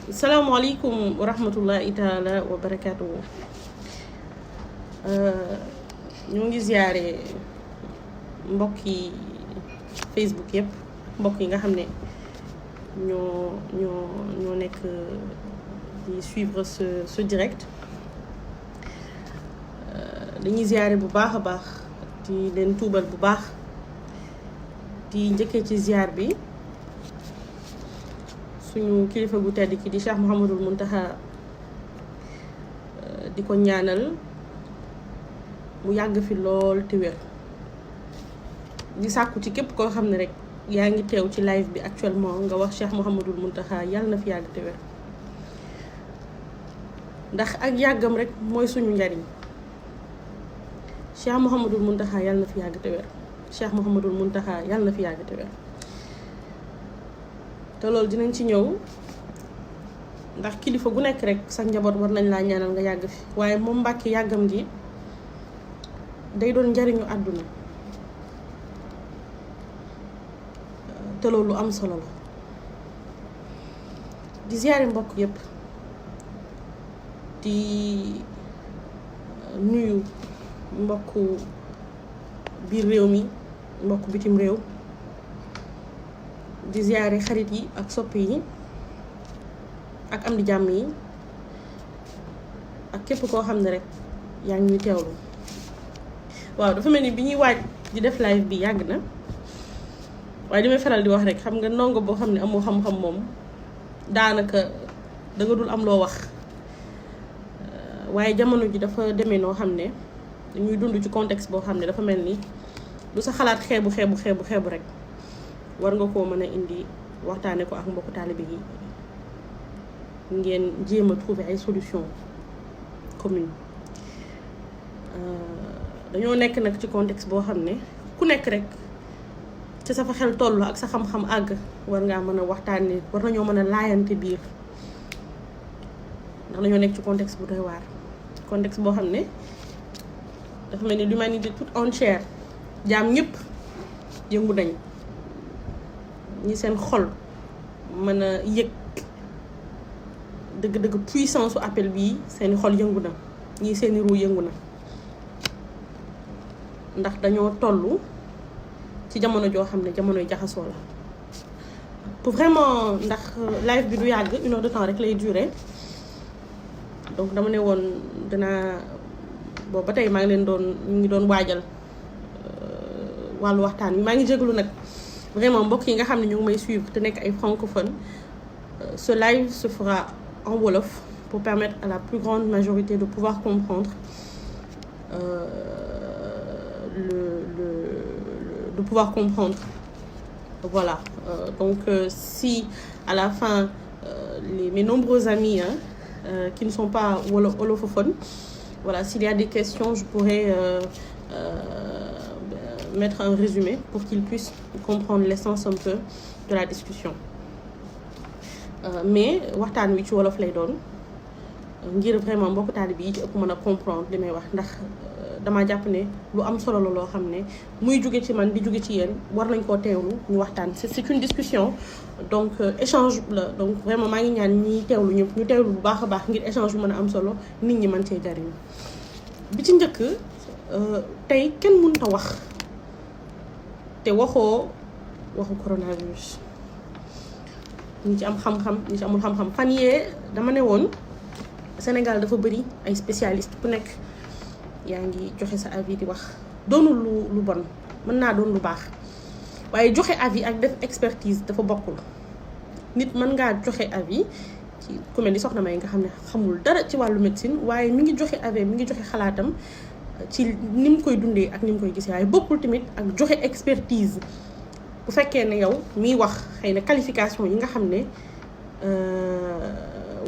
salaamaaleykum wa rahmatullahi taala wa barakaatu. ñoo ngi ziyaare mbokki Facebook yëpp mbokk yi nga xam ne ñoo nekk di suivre ce direct. dañuy ziyaare bu baax a baax di leen tuubal bu baax di njëkkee ci ziyaar bi suñu kilifa gu tedd ki di Cheikh Mouhamadul Muntaha di ko ñaanal mu yàgg fi lool te wér. di sàkku ci képp koo xam ne rek yaa ngi teew ci live bi actuellement nga wax Cheikh Mouhamadul Muntaha yàlla na fi yàgg te wér, ndax ak yàggam rek mooy suñu njariñ. Cheikh Mouhamadul Muntaha yàlla na fi yàgg te wér, Cheikh Mouhamadul Muntaha yàlla na fi yàgg te wér. te loolu dinañ ci ñëw ndax kilifa gu nekk rek sax njaboot war nañ laa ñaanal nga yàgg fi, waaye moom Mbàkke yàggam gi day doon njariñu àdduna te loolu lu am solo la. di ziyaare mbokk yépp di nuyu mbokku biir réew mi mbokk bitim réew, di ziyaare xarit yi ak sopp yi ak am di jàmm yi ak képp koo xam ne rek yaa ngi ñuy teewlu. waaw dafa mel ni bi ñuy waaj di def live bi yàgg na, waaye li may faral di wax rek xam nga ndongo boo xam ne amoo xam-xam moom daanaka danga dul am loo wax. waaye jamono ji dafa demee noo xam ne dañuy dund ci contexte boo xam ne dafa mel ni lu sa xalaat xeebu rek war nga koo mën a indi waxtaane ko ak mbokku taalibe yi ngeen jéem a trouver ay solution commune. dañoo nekk nag ci contexte boo xam ne ku nekk rek ci sa fa xel toll ak sa xam-xam àgg war ngaa mën a waxtaane, war nañoo mën a laayante biir, ndax dañoo nekk ci contexte bu doy waar. contexte boo xam ne dafa mel ni l'humanité toute entière jaam ñëpp yëngu nañ, ñi seen xol mën a yëg dëgg-dëgg puissance su appel bii seeni xol yëngu na, ñii seeni ruu yëngu na, ndax dañoo toll ci jamono joo xam ne jamonoy jaxasoo la. pour vraiment ndax live bi du yàgg 1 heure de temps rek lay durer, donc dama ne woon dinaa boobu ba tey maa ngi leen doon ñu ngi doon waajal wàllu waxtaan bi. maa ngi jégalu nag vraiment mbokk yi nga xam ne ñu ngi may suivre te nekk ay francophones. Ce live se fera en wolof pour permettre à la plus grande majorité de pouvoir comprendre de pouvoir comprendre. Voilà. Donc si à la fin mes nombreux amis qui ne sont pas wolofophones, voilà, s'il y a des questions, je pourrais mettre un résumé pour qu'ils puissent comprendre l'essence un peu de la discussion. Mais waxtaan wi ci wolof lay doon ngir vraiment mbokk taalibe yi ci ëpp mën a comprendre li may wax, ndax dama jàpp ne lu am solo la loo xam ne muy jóge ci man di jóge ci yéen war nañ koo teewlu ñu waxtaan. c'est une discussion, donc échange la, donc vraiment maa ngi ñaan ñi teewlu ñëpp ñu teewlu bu baax a baax ngir échange bu mën a am solo, nit ñi mën cee jariñu. bi ci njëkk tey kenn mënut a wax te waxu coronavirus. ñi ci am xam-xam ñi ci amul xam-xam. fan yee dama ne woon Sénégal dafa bëri ay spécialiste, ku nekk yaa ngi joxe sa avis di wax. doonul lu bon, mën naa doon lu baax, waaye joxe avis ak def expertise dafa bokkul. nit mën ngaa joxe avis ci ku mel ni Soxna May nga xam ne xamul dara ci wàllu médecine, waaye mi ngi joxe avis, mi ngi joxe xalaatam ci ni mu koy dundee ak ni mu koy gisee. waaye bokkul tamit ak joxe expertise. bu fekkee ne yow miy wax xëy na qualification yi nga xam ne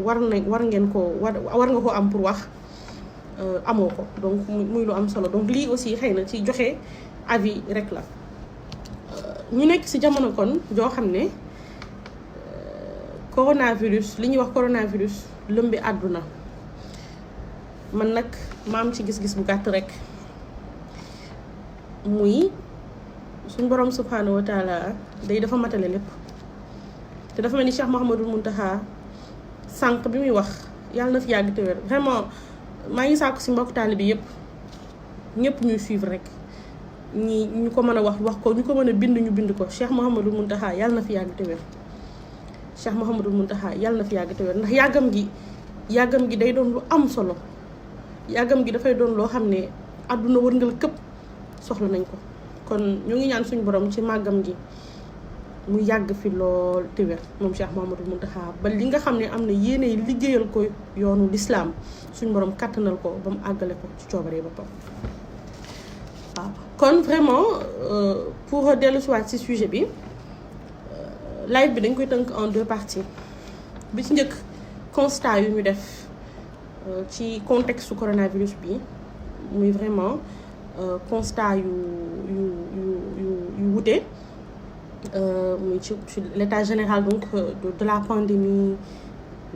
war nga ko am pour wax amoo ko, donc muy lu am solo. donc lii aussi xëy na ci joxe avis rek la. ñu nekk ci jamono kon joo xam ne coronavirus, li ñuy wax coronavirus lëmbi àdduna. man nag ma am ci gis-gis bu gàtt rek, muy suñ borom subhanahu wa taala day dafa matale lépp. te dafa mel ni Cheikh Mouhamadul Muntaha sànq bi muy wax yàlla na fi yàgg te wér vraiment maa ngi sàkku si mbokk taalibe bi ñëpp ñuy suivre rek ñi ñu ko mën a wax ko ñu ko mën a bind ñu bind ko Cheikh Mouhamadul Mountakha yàlla na fi yàgg te wér Cheikh Mouhamadul Mountakha yàlla na fi yàgg te wér ndax yàggam gi day doon lu am solo yàggam gi dafay doon loo xam ne àdduna wërngal këpp soxla nañ ko kon ñu ngi ñaan suñu borom ci màggam gi mu yàgg fi lool te wér moom Cheikh Mouhamadul Mountakha ba li nga xam ne am na yéene liggéeyal ko yoonu lislaam suñu borom kattanal ko ba mu àggale ko ci coobaree boppam waaw kon vraiment pour dellu si waat ci sujet bi live bi dañ koy tënk en 2 parties bi ci njëkk constat yu ñu def ci contexte su coronavirus bi muy vraiment constat yu wute muy ci l'état général donc de la pandémie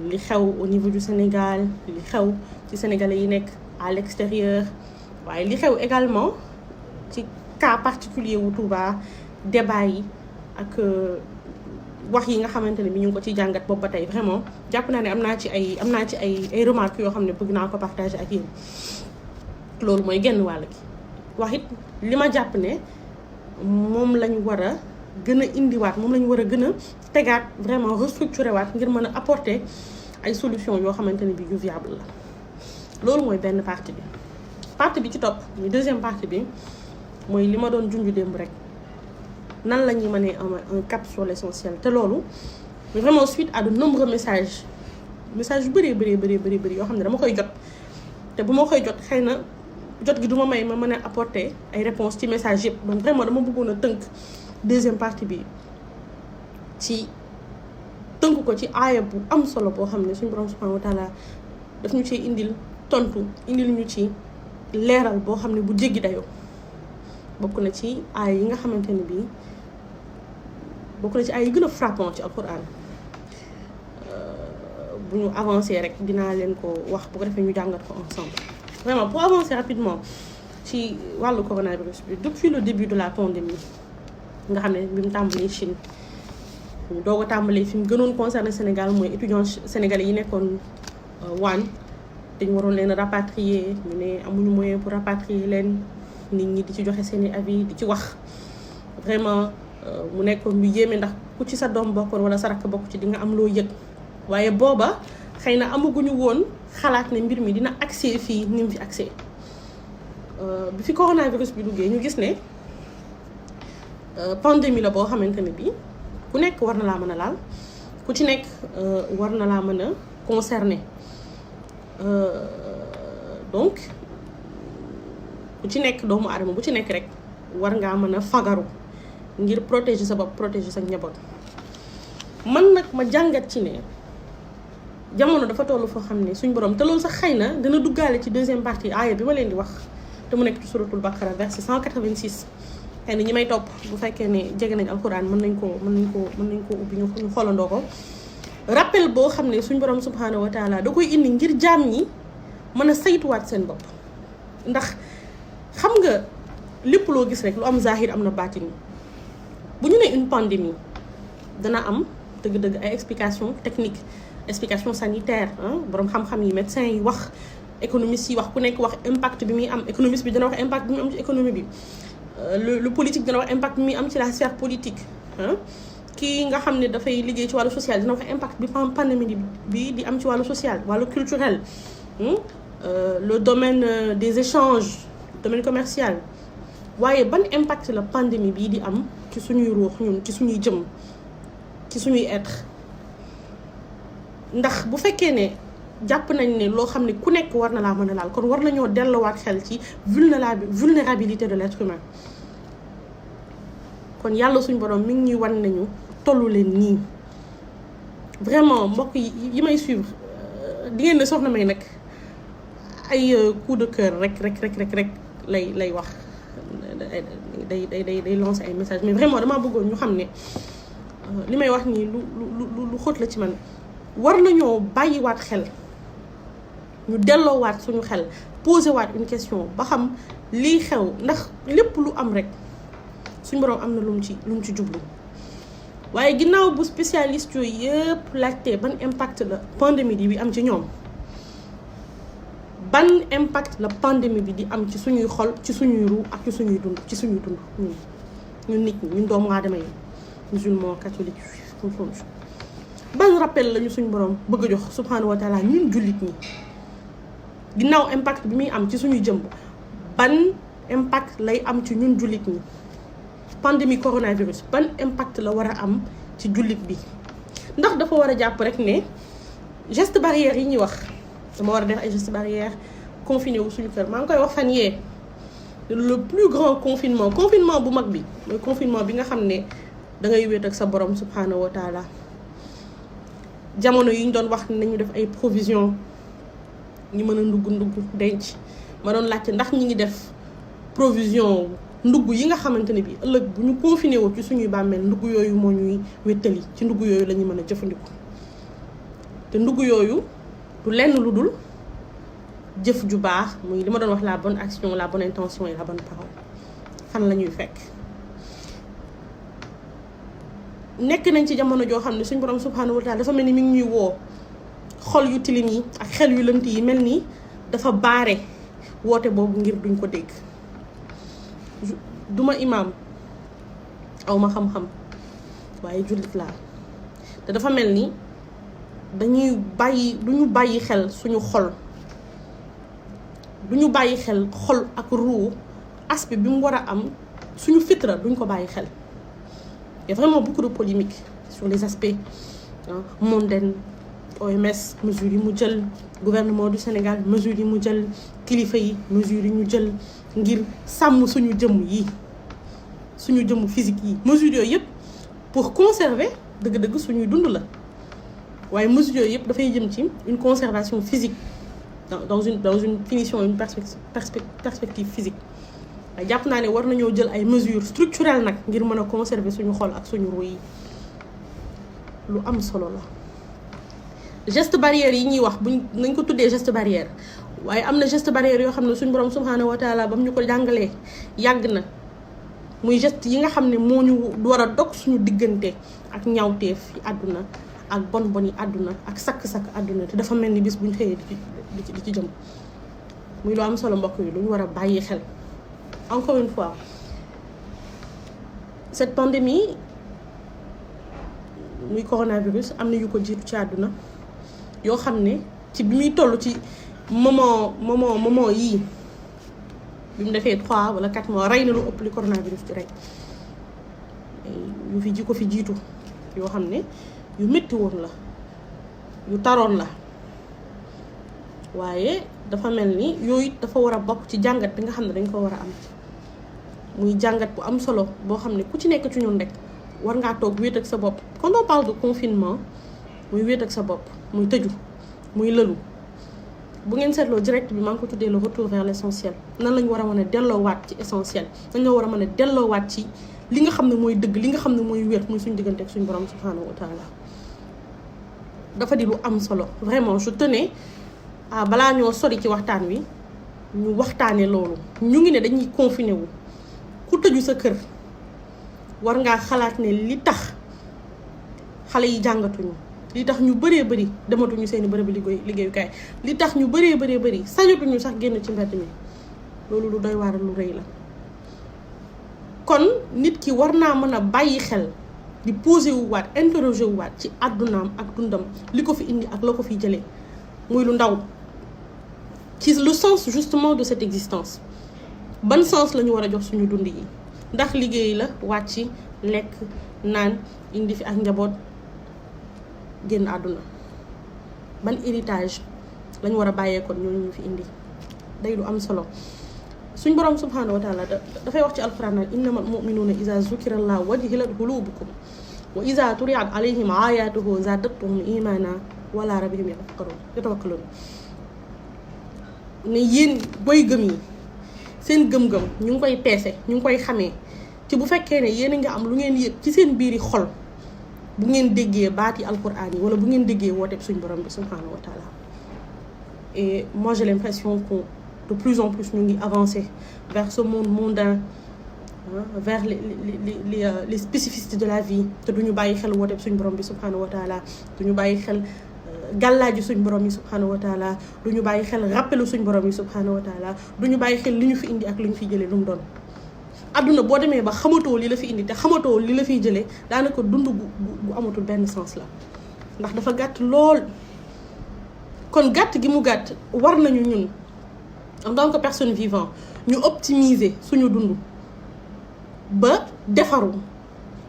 li xew au niveau du Sénégal li xew ci sénégalais yi nekk à l'extérieur waaye li xew également ci cas particulier wu Touba débat yi ak wax yi nga xamante ne bi ñu ngi ko ciy jàngat boobu ba tey vraiment jàpp naa ne am naa ci ay remarques yoo xam ne bëgg naa ko partager ak yéen loolu mooy genn wàll gi wax it li ma jàpp ne moom lañ war a gën a indiwaat moom lañ war a gën a tegaat vraiment restructuré waat ngir mën a apporter ay solutions yoo xamante ne bi yu viable la loolu mooy benn partie bi ci topp muy deuxième partie bi mooy li ma doon junj démb rek nan la ñuy mënee un cap sur l'essentiel te loolu vraiment suite à de nombreux messages yu bëri yoo xam ne dama koy jot te bu ma koy jot xëy na jot gi du ma may ma mën a apporter ay réponses ci message yëpp donc vraiment dama bëggoon a tënk deuxième partie bi ci tënk ko ci aaya bu am solo boo xam ne suñu borom subhanahu wa taala daf ñu ci indil ñu ci leeral boo xam ne bu jéggi dayoo bokk na ci aaya yi nga xamante ne bii bokk na ci aaya yi gën a frappant ci alquran bu ñu avancer rek dinaa leen ko wax bu ko defee ñu jàngat ko ensemble vraiment pour avancer rapidement ci wàllu coronavirus bi depuis le début de la pandémie nga xam ne bi mu tàmbalee Chine ñu doog a tàmbalee fi mu gënoon concerné Sénégal mooy étudiants sénégalais yi nekkoon Wuhan dañu waroon leen rapatrier ñu ne amuñu moyen pour rapatrier leen nit ñi di ci joxe seeni avis di ci wax vraiment mu nekkoon lu yéeme ndax ku ci sa doom bokkoon wala sa rakk bokk ci di nga am loo yëg waaye booba xëy na amaguñu woon xalaat ne mbir mi dina accès fii ni mu fi accès bi fi coronavirus bi duggee ñu gis ne pandémie la boo xamante ne bii ku nekk war na laa mën a laal ku ci nekk war na laa mën a concerné donc ku ci nekk doomu aadama bu ci nekk rek war ngaa mën a fagaru ngir protéger sa bopp protéger sa njaboot man nag ma jàngat ci ne jamono dafa toll foo xam ne suñ borom te loolu sax xëy na dina duggaale ci deuxième partie aaya bi ma leen di wax te mu nekk ci suratul Baqara verset 186 xëy na ñi may topp bu fekkee ne jege nañ alxuraan mën nañ koo ubbi ñu xoolandoo ko rappel boo xam ne suñ borom subhanahu wa taala da koy indi ngir jaam ñi mën a saytuwaat seen bopp ndax xam nga lépp loo gis rek lu am zahir am na baatin bu ñu ne une pandémie dana am dëgg-dëgg ay explication technique explication sanitaire borom xam-xam yi médecins yi wax économistes yi wax ku nekk wax impact bi muy am économiste bi dana wax impact bi muy am ci économie bi le politique dina wax impact bi muy am ci la sphère politique kii nga xam ne dafay liggéey ci wàllu social dina wax impact bi pandémie bi di am ci wàllu social wàllu culturel le domaine des échanges domaine commercial waaye ban impact la pandémie bii di am ci suñuy ruux ñun ci suñuy jëm ci suñuy être ndax bu fekkee ne jàpp nañ ne loo xam ne ku nekk war na laa mën a laal kon war nañoo delluwaat xel ci vulnérabilité de l'être humain kon yàlla suñu borom mi ngi ñuy wan nañu tollu leen nii vraiment mbokk yi may suivre di ngeen ne soxna May nag ay coup de cœur rek lay wax day lancer ay message mais vraiment damaa bëggoon ñu xam ne li may wax nii lu xóot la ci man war nañoo bàyyiwaat xel ñu delloowaat suñu xel posé waat une question ba xam lii xew ndax lépp lu am rek suñu borom am na lu mu ci jublu waaye ginnaaw bu spécialiste yooyu yëpp laajtee ban impact la pandémie bi am ci ñoom, ban impact la pandémie bi di am ci suñuy xol, ci suñuy ruu ak ci suñuy dund ñun nit ñi, ñun doomu aadama yi musulman catholique juif ban rappel lañu suñu borom bëgg a jox subhanahu wa taala ñun jullit ñi ginnaaw impact bi muy am ci suñuy jëmb, ban impact lay am ci ñun jullit ñi. Pandémie coronavirus ban impact la war a am ci jullit bi, ndax dafa war a jàpp rek ne geste barrière yi ñuy wax dama war a def ay geste barrière confiné wu suñu kër. maa ngi koy wax fan yee le plus grand confinement bu mag bi mooy confinement bi nga xam ne da ngay wéet ak sa borom subhanahu wa taala. jamono yi ñu doon wax nañu def ay provision ñi mën a ndugg denc, ma doon laajte ndax ñi ngi def provision ndugg yi nga xamante ne bi ëllëg bu ñu confiné wu ci suñuy bàmmeel ndugg yooyu moo ñuy wéttali, ci ndugg yooyu la ñu mën a jëfandiku. te ndugg yooyu du lenn lu dul jëf ju baax, muy li ma doon wax la bonne action, la bonne intention et la bonne parole. fan la ñuy fekk nekk nañ ci jamono joo xam ne suñu borom subhanahu wa taala dafa mel ni mi ngi ñuy woo, xol yu tilim yi ak xel yu lënt yi mel ni dafa baare woote boobu ngir duñ ko dégg. duma imaam, aw ma xam-xam, waaye jullit laa, te dafa mel ni duñu bàyyi xel suñu xol, duñu bàyyi xel xol ak ruu aspect bi mu war a am, suñu fitra duñ ko bàyyi xel. Il y a vraiment beaucoup de polémiques sur les aspects mondains. OMS mesures yi mu jël, gouvernement du Sénégal mesures yi mu jël, kilifa yi mesures yi ñu jël ngir sàmm suñu jëmm yi, suñu jëmm physique yi. mesures yooyu yëpp pour conserver dëgg-dëgg suñuy dund la, waaye mesures yooyu yëpp dafay jëm ci une conservation physique dans une finition, une perspective physique. waaye jàpp naa ne war nañoo jël ay mesures structurelles nag ngir mën a conserver suñu xol ak suñu ruu yi. lu am solo la. geste barrière yi ñuy wax buñ nañ ko tuddee geste barrière, waaye am na geste barrière yoo xam ne suñu borom subhanahu wa taala bam ñu ko jàngalee yàgg na, muy geste yi nga xam ne moo ñu war a dog suñu diggante ak ñaawteef yi àdduna ak bon yi àdduna ak sakk-sakk àdduna. te dafa mel ni bis buñ xëyee di ci jëm, muy lu am solo mbokk yi, lu ñu war a bàyyi xel. Encore une fois, cette pandémie muy coronavirus am na yu ko jiitu ci àdduna yoo xam ne ci bi muy toll ci moment yii bi mu defee 3 wala 4 mois rey na lu ëpp li coronavirus di rey. yu ko fi jiitu yoo xam ne yu métti woon la, yu taroon la, waaye dafa mel ni yooyu dafa war a bokk ci jàngat bi nga xam ne dañ ko war a am, muy jàngat bu am solo boo xam ne ku ci nekk ci ñun rek war ngaa toog wéet ak sa bopp. Quand on parle de confinement, muy wéet ak sa bopp, muy tëju, muy lëlu. bu ngeen seetloo direct bi maa ngi ko tuddee le retour vers l'essentiel. nan lañ war a mën a delloowaat ci essentiel, nan la war a mën a delloowaat ci li nga xam ne mooy dëgg, li nga xam ne mooy wér, muy suñu diggante ak suñu borom subhanahu wa taala. dafa di lu am solo vraiment. je tenais à balaa ñoo sori ci waxtaan wi ñu waxtaanee loolu. ñu ngi ne dañuy confiné wu, ku tëju sa kër war ngaa xalaat ne li tax xale yi jàngatuñu, li tax ñu bëree bëri dematuñu seeni bërëb liggéeyukaay, li tax ñu bëree bëri sañatuñu sax génn ci mbedd mi, loolu lu doy waar lu rëy la. kon nit ki war naa mën a bàyyi xel di posé wu waat, interrogé wu waat ci àddunaam ak dundam, li ko fi indi ak la ko fi jëlee, muy lu ndaw, ci le sens justement de cette existence. ban sens la ñu war a jox suñu dund yi? ndax liggéey la, wàcc, lekk, naan, indi fi ak njaboot, génn àdduna? ban héritage lañu war a bàyyee kon ñooñu ñu fi indi? day lu am solo. suñ borom subhanahu wa taala dafay wax ci alquran naan innamal mu'minuna iza zukira allah wajilat qulubukum wa iza turiyat alayhim ayatuhu zadatuhum imana wala rabbihim yatawakkalun. ne yéen boy gëm yi seen gëm-gëm ñu ngi koy peese, ñu ngi koy xamee ci bu fekkee ne yéen a nga am lu ngeen yëg ci seen biiri xol bu ngeen déggee baati alquran yi, wala bu ngeen déggee wooteeb suñ borom bi subhanahu wa taala. Et moi j'ai l'impression que de plus en plus ñu ngi avancer vers ce monde mondain vers les spécificités de la vie te duñu bàyyi xel woote suñu borom bi subhanahu wa taala duñu bàyyi xel gàllaaju suñ borom yi subhanahu wa taala duñu bàyyi xel rappelu suñ borom yi subhanahu wa taala duñu bàyyi xel li ñu fi indi ak li ñu fi jëlee lu mu doon adduna boo demee ba xamatoo li la fi indi te xamatoo li la fiy jëlee daanaka dund bu amatul benn sens la ndax dafa gàtt lool. kon gàtt gi mu gàtt war nañu ñun en tant que personne vivante ñu optimiser suñu dund ba defaru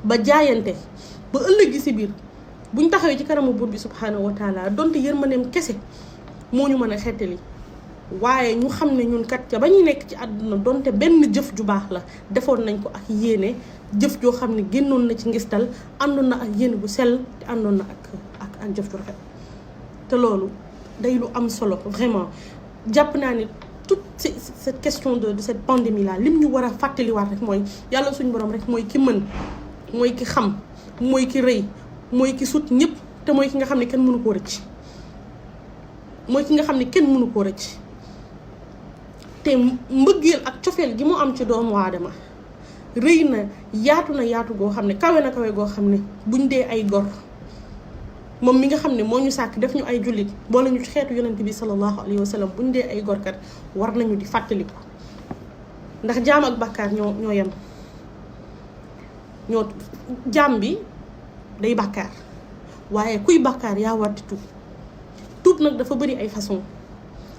ba jaayante ba ëllëg gi si biir buñ taxawee ci kanamu buur bi subhanahu wa taala donte yërmandeem kese moo ñu mën a xettali waaye ñu xam ne ñun kat ca ba ñuy nekk ci àdduna donte benn jëf ju baax la defoon nañ ko ak yéene jëf joo xam ne génnoon na ci ngistal àndoon na ak yéene bu sell te àndoon na ak jëf ju rafet te loolu day lu am solo vraiment jàpp naa ne toute cette question de cette pandémie là lim ñu war a fàttaliwaat rek mooy yàlla suñu borom rek mooy ki mën mooy ki xam mooy ki rëy mooy ki sut ñëpp te mooy ki nga xam ne kenn mënu koo rëcc mooy ki nga xam ne kenn mënu koo rëcc te mbëggeel ak cofeel gi mu am ci doomu aadama rëy na yaatu goo xam ne kawe na kawe goo xam ne buñ dee ay gor moom mi nga xam ne moo ñu sàkk def ñu ay jullit boole ñu ci xeetu yonent bi sallallahu alayhi wa sallam buñ dee ay gorkat war nañu di fàttaliku ndax jaam ak bàkkaar ñoo yem jaam bi day bàkkaar waaye kuy bàkkaar yaa war di tuub nag dafa bëri ay façon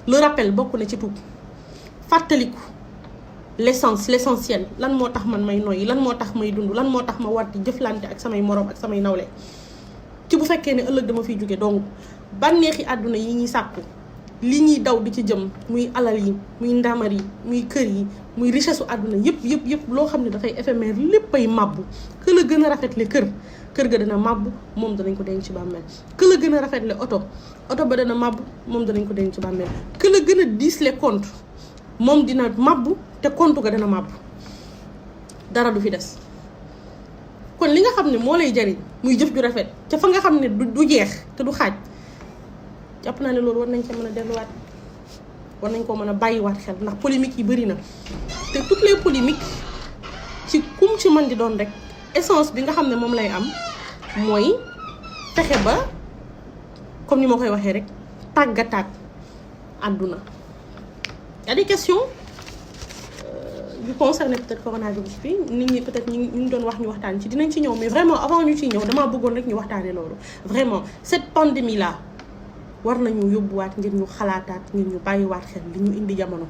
le rappel bokk na ci tuub fàttaliku l'essentiel lan moo tax man may noyyi lan moo tax may dund lan moo tax ma war di jëflante ak samay moroom ak samay nawle ci bu fekkee ne ëllëg dama fiy jóge donc bànneexi àdduna yi ñuy sàkku li ñuy daw di ci jëm muy alal yi muy ndamar yi muy kër yi muy richesse u àdduna yëpp loo xam ne dafay éphémère léppay màbbu que la gën a rafetle kër ga dana màbbu moom danañ ko denc ci bàmmeel que la gën a rafetle oto ba dana màbbu moom danañ ko denc ci bàmmeel que la gën a diisle compte moom dina màbbu te compte ga dana màbbu dara du fi des kon li nga xam ne moo lay jariñ muy jëf ju rafet ca fa nga xam ne du jeex te du xaaj jàpp naa ne loolu war nañ ca mën a delluwaat war nañ koo mën a bàyyiwaat xel ndax polémique yi bëri na te toutes les polémiques ci kum ci mën di doon rek essence bi nga xam ne moom lay am mooy fexe ba comme ni ma koy waxee rek tàggataat àdduna. y a des questions yu concerné peut-être coronavirus bi nit ñi peut-être ñu ngi doon wax ñu waxtaan ci dinañ ci ñëw mais vraiment avant ñu ciy ñëw damaa bëggoon rek ñu waxtaanee loolu vraiment cette pandémie là war nañu yóbbuwaat ngir ñu xalaataat ngir ñu bàyyiwaat xel li ñu indi jamono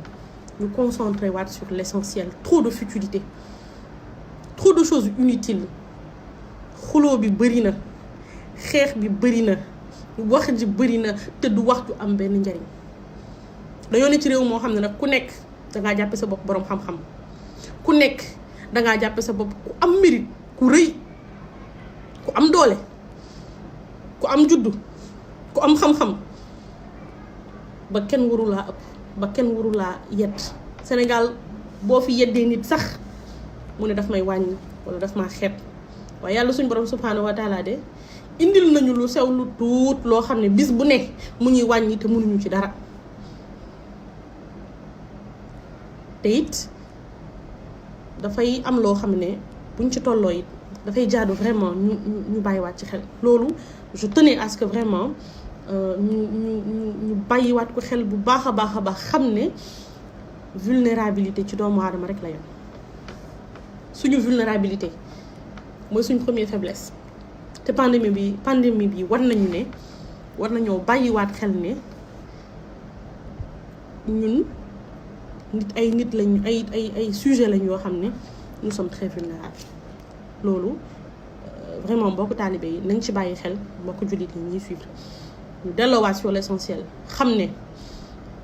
ñu concentré waat sur l'essentiel. Trop de futilité, trop de choses inutiles, xuloo bi bëri na xeex bi bëri na wax ji bëri na te du wax ju am benn njariñ. dañoo ne ci réew moo xam ne nag ku nekk dangaa jàppe sa bopp boroom xam-xam, ku nekk dangaa jàppe sa bopp ku am mérite, ku rëy, ku am doole, ku am juddu, ku am xam-xam, ba kenn warulaa ëpp, ba kenn warulaa yedd. Sénégal boo fi yeddee nit sax mu ne daf may wàññi wala daf maa xeeb, waaye yàlla suñu borom subhanahu wa taala de indil nañu lu sew lu tuut loo xam ne bis bu nekk mu ñuy wàññi te mënuñu ci dara. te it dafay am loo xam ne buñ ci tolloo it dafay jaadu vraiment ñu bàyyiwaat ci xel loolu. Je tenais à ce que vraiment ñu bàyyiwaat ko xel bu baax a baax a baax, xam ne vulnérabilité ci doomu aadama rek la yam. Suñu vulnérabilité mooy suñu première faiblesse. te pandémie bi war nañoo bàyyiwaat xel ne ñun nit lañ ay sujet lañ yoo xam ne nous sommes très vulnérables. loolu vraiment mbokku taalibe yi nañ ci bàyyi xel, mbokku jullit yi ñuy suivre ñu delloowaat sur l'essentiel. xam ne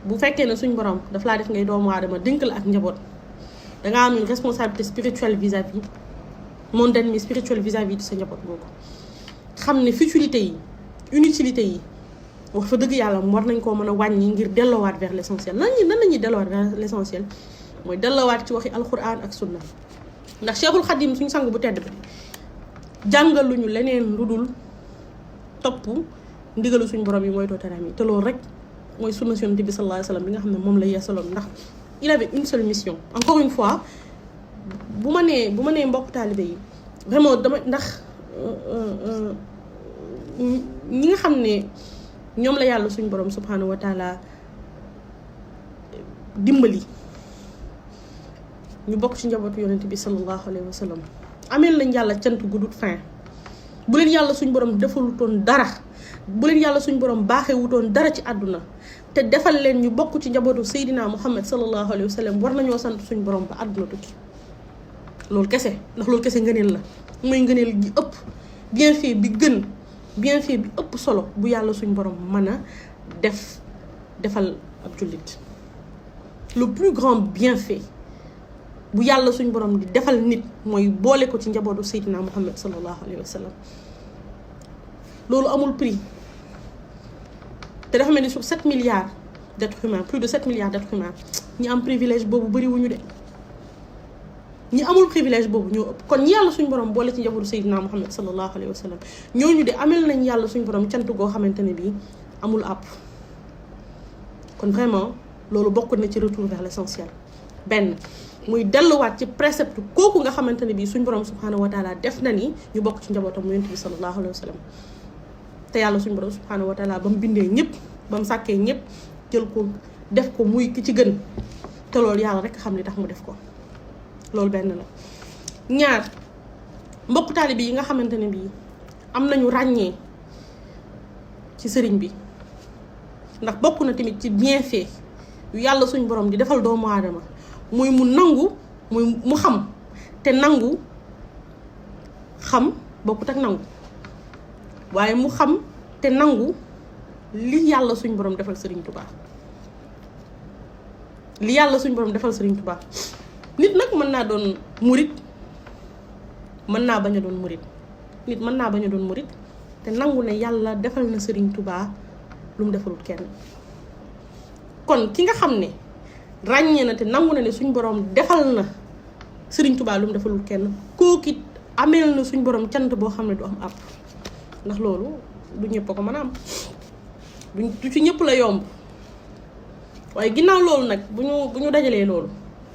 bu fekkee ne suñ borom daf laa def ngay doomu aadama dénk la ak njaboot, dangaa am une responsabilité spirituelle vis-à-vis mondaine mais spirituelle vis-à-vis de sa njaboot boobu. xam ne futilité yi, inutilité yi wax fa dëgg yàlla war nañ koo mën a wàññi ngir delloowaat vers l'essentiel. nan la ñuy delloowaat vers l'essentiel mooy delloowaat ci waxi alquran ak sunna. ndax Cheikhul Khadim suñu sang bu tedd bi jàngaluñu leneen lu dul topp ndigalu suñu borom yi mooy tootaram yi. te loolu rek mooy sunna Yonent bi sallallahu alayhi wa sallam bi nga xam ne moom la yeesaloon. ndax il avait une seule mission. Encore une fois bu ma nee mbokk taalibe yi vraiment dama ndax ñi nga xam ne ñoom la yàlla suñu borom subhanahu wa taala dimbali ñu bokk ci njabootu yonent bi sallallahu alayhi wa sallam ameel nañ yàlla cant guddut fin bu leen yàlla suñu borom defalutoon dara bu leen yàlla suñu borom baaxee wutoon dara ci àdduna te defal leen ñu bokk ci njabootu Seydina Muhammad sallallahu alayhi wa sallam war nañoo sant suñu borom ba àdduna tukki loolu kese ndax loolu kese ngëneel la mooy ngëneel gi ëpp bienfait bi gën bienfait bi ëpp solo bu yàlla suñu borom mën a defal ab jullit le plus grand bienfait bu yàlla suñu borom di defal nit mooy boole ko ci njabootu Seydina Muhammad sallallahu alayhi wa sallam loolu amul prix te dafa mel ni sur 7 milliards d'êtres humains plus de 7 milliards d'êtres humains ñi am privilège boobu bëriwuñu de ñi amul privilège boobu ñoo ëpp kon ñi yàlla suñu borom boole ci njabootu Seydina Muhammad sallallahu alayhi wa sallam ñooñu de amel nañ yàlla suñu borom cant goo xamante ne bii amul àpp kon vraiment loolu bokk na ci retour vers l'essentiel benn muy delluwaat ci précepte kooku nga xamante ne bii suñu borom subhanahu wa taala def na ni ñu bokk ci njabootam mu yonent bi sallallahu alayhi wa sallam te yàlla suñu borom subhanahu wa taala ba mu bindee ñëpp ba mu sàkkee ñëpp jël ko def ko muy ki ci gën te loolu yàlla rek xam li tax mu def ko loolu benn la. ñaar mbokk taalibe yi nga xamante ne bii am nañu ràññee ci sëriñ bi ndax bokk na tamit ci bienfait yu yàlla suñu borom di defal doomu aadama muy mu nangu muy mu xam te nangu xam bokkut ak nangu waaye mu xam te nangu li yàlla suñu borom defal Sëriñ Tuubaa li yàlla suñu borom defal Sëriñ Tuubaa nit nag mën naa doon murit mën naa bañ a doon murit nit mën naa bañ a doon murit te nangu ne yàlla defal na Sëriñ Tuubaa lu mu defalul kenn kon ki nga xam ne ràññee na te nangu na ne suñ borom defal na Sëriñ Tuubaa lu mu defalul kenn kookit ameel na suñ borom cant boo xam ne du am àpp ndax loolu du ñëpp a ko mën a am du ci ñëpp la yomb waaye ginnaaw loolu nag bu ñu dajalee loolu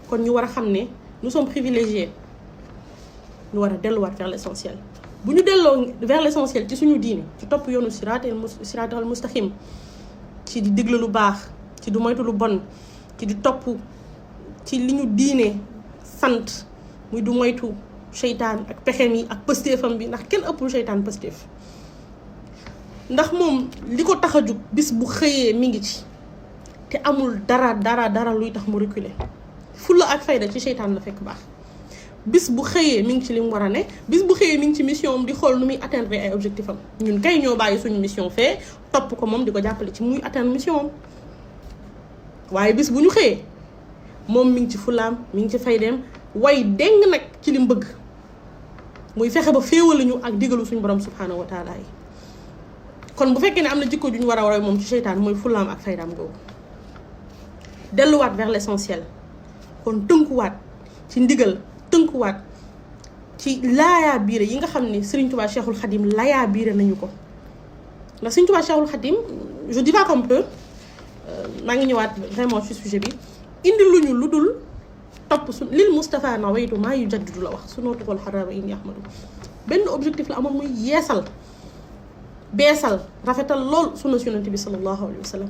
kon ñu war a xam ne nous sommes privilégiés ñu war a delluwaat vers l'essentiel bu ñu delloo vers l'essentiel ci suñu diine ci topp yoonu siraatal mustaqim ci di digle lu baax ci du moytu lu bon ci di topp ci li ñu diine sant muy du moytu seytaan ak pexeem yi ak pëstéefam bi ndax kenn ëppul seytaan pëstéef ndax moom li ko tax a jug bis bu xëyee mi ngi ci te amul dara luy tax mu reculer fulla ak fayda ci seytaan la fekk baax bis bu xëyee mi ngi ci li mu war a ne bis bu xëyee mi ngi ci mission am di xool nu muy atteindre ay objectif am ñun kay ñoo bàyyi suñu mission fee topp ko moom di ko jàppale ci muy atteindre mission am waaye bis bu ñu xëyee moom mi ngi ci fullaam mi ngi ci faydeem way deng nag ci li mu bëgg muy fexe ba féewale ñu ak digalu suñu borom subhanahu wa taala yi kon bu fekkee ne am na jikko ju ñu war a roy moom ci seytaan mooy fullaam ak faydaam googu delluwaat vers l'essentiel kon tënkuwaat ci ndigal tënkuwaat ci laayaa biire yi nga xam ne Serigne Touba Cheikhul Khadim laayaa biire nañu ko ndax Serigne Touba Cheikhul Khadim je divague un peu maa ngi ñëwaat vraiment ci sujet bi indi luñu lu dul topp su lil Moustapha na waytu maa yu jaddidu la wax su nootukool xaraba inni ahmadu benn objectif la amoon muy yeesal beesal rafetal lool sunna Yonent bi sallallahu alayhi wa sallam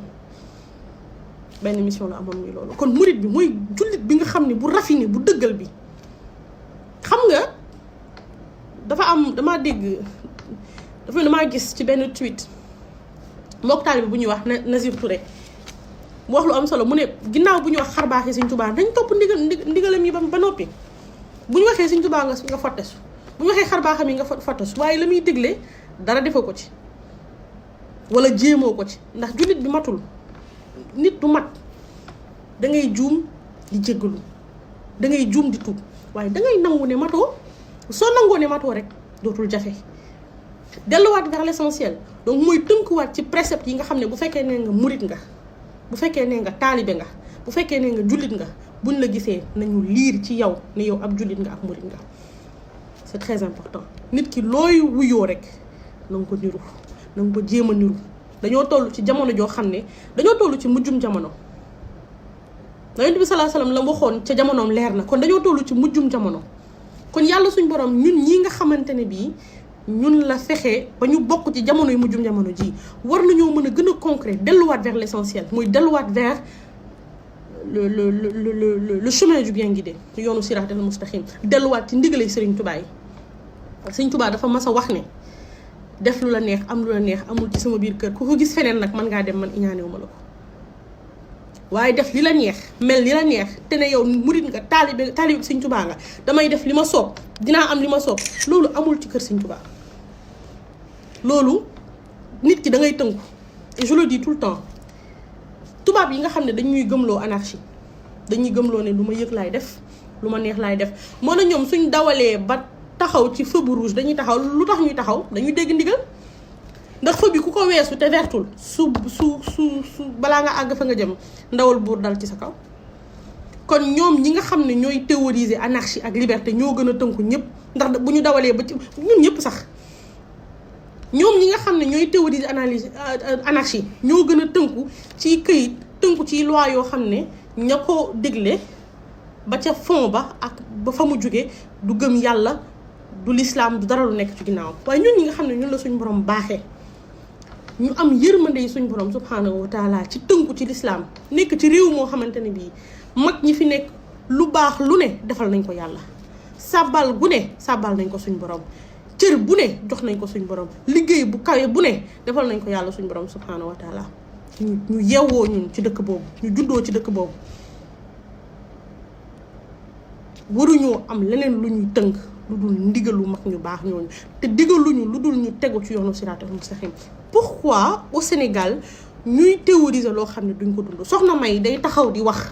benn mission la amoon muy loolu kon murit bi mooy jullit bi nga xam ne bu raffiné bu dëggal bi xam nga damaa gis ci benn tweet mbokk taalibe bu ñuy wax Nazir Touré mu wax lu am solo mu ne ginnaaw bu ñuy wax xarbaax yi Sëriñ Tuubaa dañ topp ndigalam yi ba noppi bu ñu waxee Sëriñ Tuubaa nga fottesu bu ñu waxee xarbaaxam yi nga fottesu waaye la muy digle dara defoo ko ci wala jéemoo ko ci ndax jullit bi matul nit du mat dangay juum di jéggalu dangay juum di tuub waaye dangay nangu ne matoo soo nangoo ne matoo rek dootul jafe delluwaat vers l'essentiel donc mooy tënkuwaat ci précepte yi nga xam ne bu fekkee ne nga murit nga bu fekkee ne nga taalibe nga bu fekkee ne nga jullit nga buñ la gisee nañu liir ci yow ne yow ab jullit nga ak murit nga c'est très important nit ki looy wuyoo rek na nga ko niru na nga ko jéem a niru dañoo toll ci jamono joo xam ne dañoo toll ci mujjum jamono Yonent bi sallallahu alayhi wasallam la waxoon ca jamonoom leer na kon dañoo tollu ci mujjum jamono kon yàlla suñ borom ñun ñi nga xamante ne bii ñun la fexe ba ñu bokk ci jamono yu mujjum jamono ji war nañoo mën a gën a concret delluwaat vers l'essentiel muy delluwaat vers le chemin du bien guidé yoonu siraatal mustaqim delluwaat ci ndigalay Serigne Touba yi Serigne Touba dafa mas a wax ne def lu la neex am lu la neex amul ci sama biir kër ku ko gis feneen nag mën ngaa dem man iñaanewuma la ko waaye def li la neex mel li la neex te ne yow murit nga taalibe Serigne Touba nga damay def li ma soob dinaa am li ma soob loolu amul ci kër Serigne Touba loolu nit ki da ngay tënku et je le dis tout le temps tubaab yi nga xam ne dañuy gëmloo anarchie dañuy gëmloo ne lu ma yëg laay def lu ma neex laay def moo na ñoom suñ dawalee ba taxaw ci feu bu rouge dañuy taxaw lu tax ñuy taxaw dañuy dégg ndigal ndax feu bi ku ko weesu te vertul su balaa nga àgg fa nga jëm ndawal buur dal ci sa kaw kon ñoom ñi nga xam ne ñooy théoriser anarchie ak liberté ñoo gën a tënku ñëpp ndax bu ñu dawalee ba ci ñun ñëpp sax ñoom ñi nga xam ne ñooy théoriser anarchie ñoo gën a tënku ci këyit tënku ci loi yoo xam ne ña ko dégle ba ca fond ba ak ba fa mu jóge du gëm yàlla du l'islam du dara lu nekk ci ginnaaw waaye ñun ñi nga xam ne ñun la suñ borom baaxee ñu am yërmande yi suñ borom subhanahu wa taala ci tënku ci l'islam nekk ci réew moo xamante ne bii mag ñi fi nekk lu baax lu ne defal nañ ko yàlla sàbbal gu ne sàbbal nañ ko suñ borom cër bu ne jox nañ ko suñ borom liggéey bu kawe bu ne defal nañ ko yàlla suñ borom subhanahu wa taala ñu yeewoo ñun ci dëkk boobu ñu juddoo ci dëkk boobu waruñoo am leneen lu ñuy tënk lu dul ndigalu mag ñu baax ñooñu te digaluñu lu dul ñu tegu ci yoonu siraatal mustaqim pourquoi au Sénégal ñuy théoriser loo xam ne duñ ko dund soxna May day taxaw di wax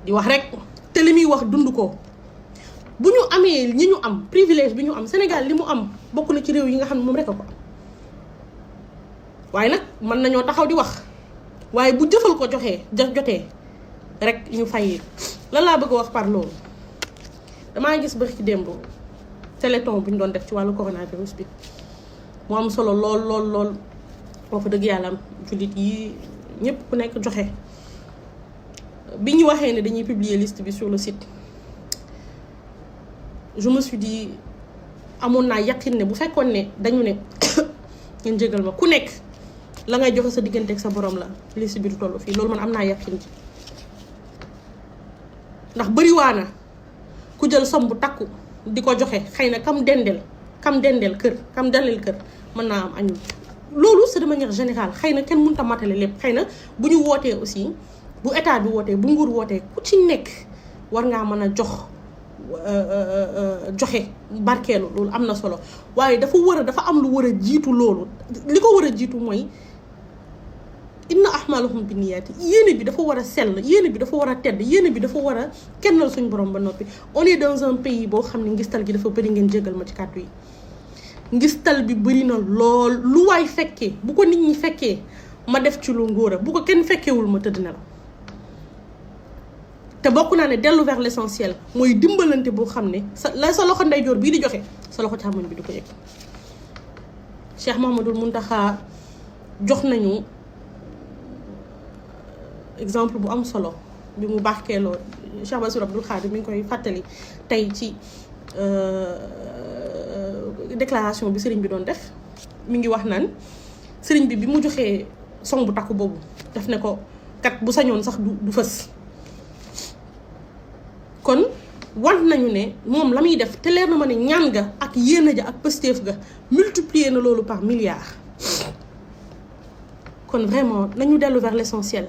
rek te li muy wax dund ko bu ñu amee ñi ñu am privilège bi ñu am Sénégal li mu am bokk na ci réew yi nga xam ne moom rek a ko am waaye nag mën nañoo taxaw di wax waaye bu jëfal ko jotee rek ñu fay lan laa bëgg a wax par loolu damaa gis bari ci démb téléthon bu ñu doon def ci wàllu coronavirus bi mu am solo lool boo fa dëgg yàlla am jullit yi ñëpp ku nekk joxe bi ñu waxee ne dañuy publier liste bi sur le site je me suis dit amoon naa yaqin ne bu fekkoon ne dañu ne ngeen jégal ma ku nekk la ngay joxe sa diggante ak sa borom la liste bi du tollu fii loolu man am naa yaqin ci ndax bëriwaana ku jël som bu takku di ko joxe xëy na kam dendel kër mën naa am añul loolu c'est de manière générale xëy na kenn mënut a matale lépp xëy na bu ñu wootee aussi bu état bi wootee bu nguur wootee ku ci nekk war ngaa mën a joxe barkeelu loolu am na solo waaye dafa am lu war a jiitu loolu li ko war a jiitu mooy inna ahmalahum bi niyaati yéene bi dafa war a sell yéene bi dafa war a tedd yéene bi dafa war a kennal suñ borom ba noppi on est dans un pays boo xam ne ngistal gi dafa bëri ngeen jégal ma ci kàddu yi ngistal bi bëri na lool lu waay fekkee bu ko nit ñi fekkee ma def ci lu ngóora bu ko kenn fekkewul ma tëdd na la te bokk naa ne dellu vers l'essentiel mooy dimbalante boo xam ne sa loxo ndeyjoor bii di joxe sa loxo càmmoñ bi du ko yëg Cheikh Mouhamadoul Mountakha jox nañu exemple bu am solo bi mu barkeeloo Cheikh Bassirou Abdoul Khadre mi ngi koy fàttali tey ci déclaration bi sëriñ bi doon def mi ngi wax naan sëriñ bi mu joxee song bu takku boobu def ne ko kat bu sañoon sax du fës kon want nañu ne moom la muy def te leer na ma ne ñaan ga ak yéene ja ak pësteef ga multiplier na loolu par milliards kon vraiment nañu dellu vers l'essentiel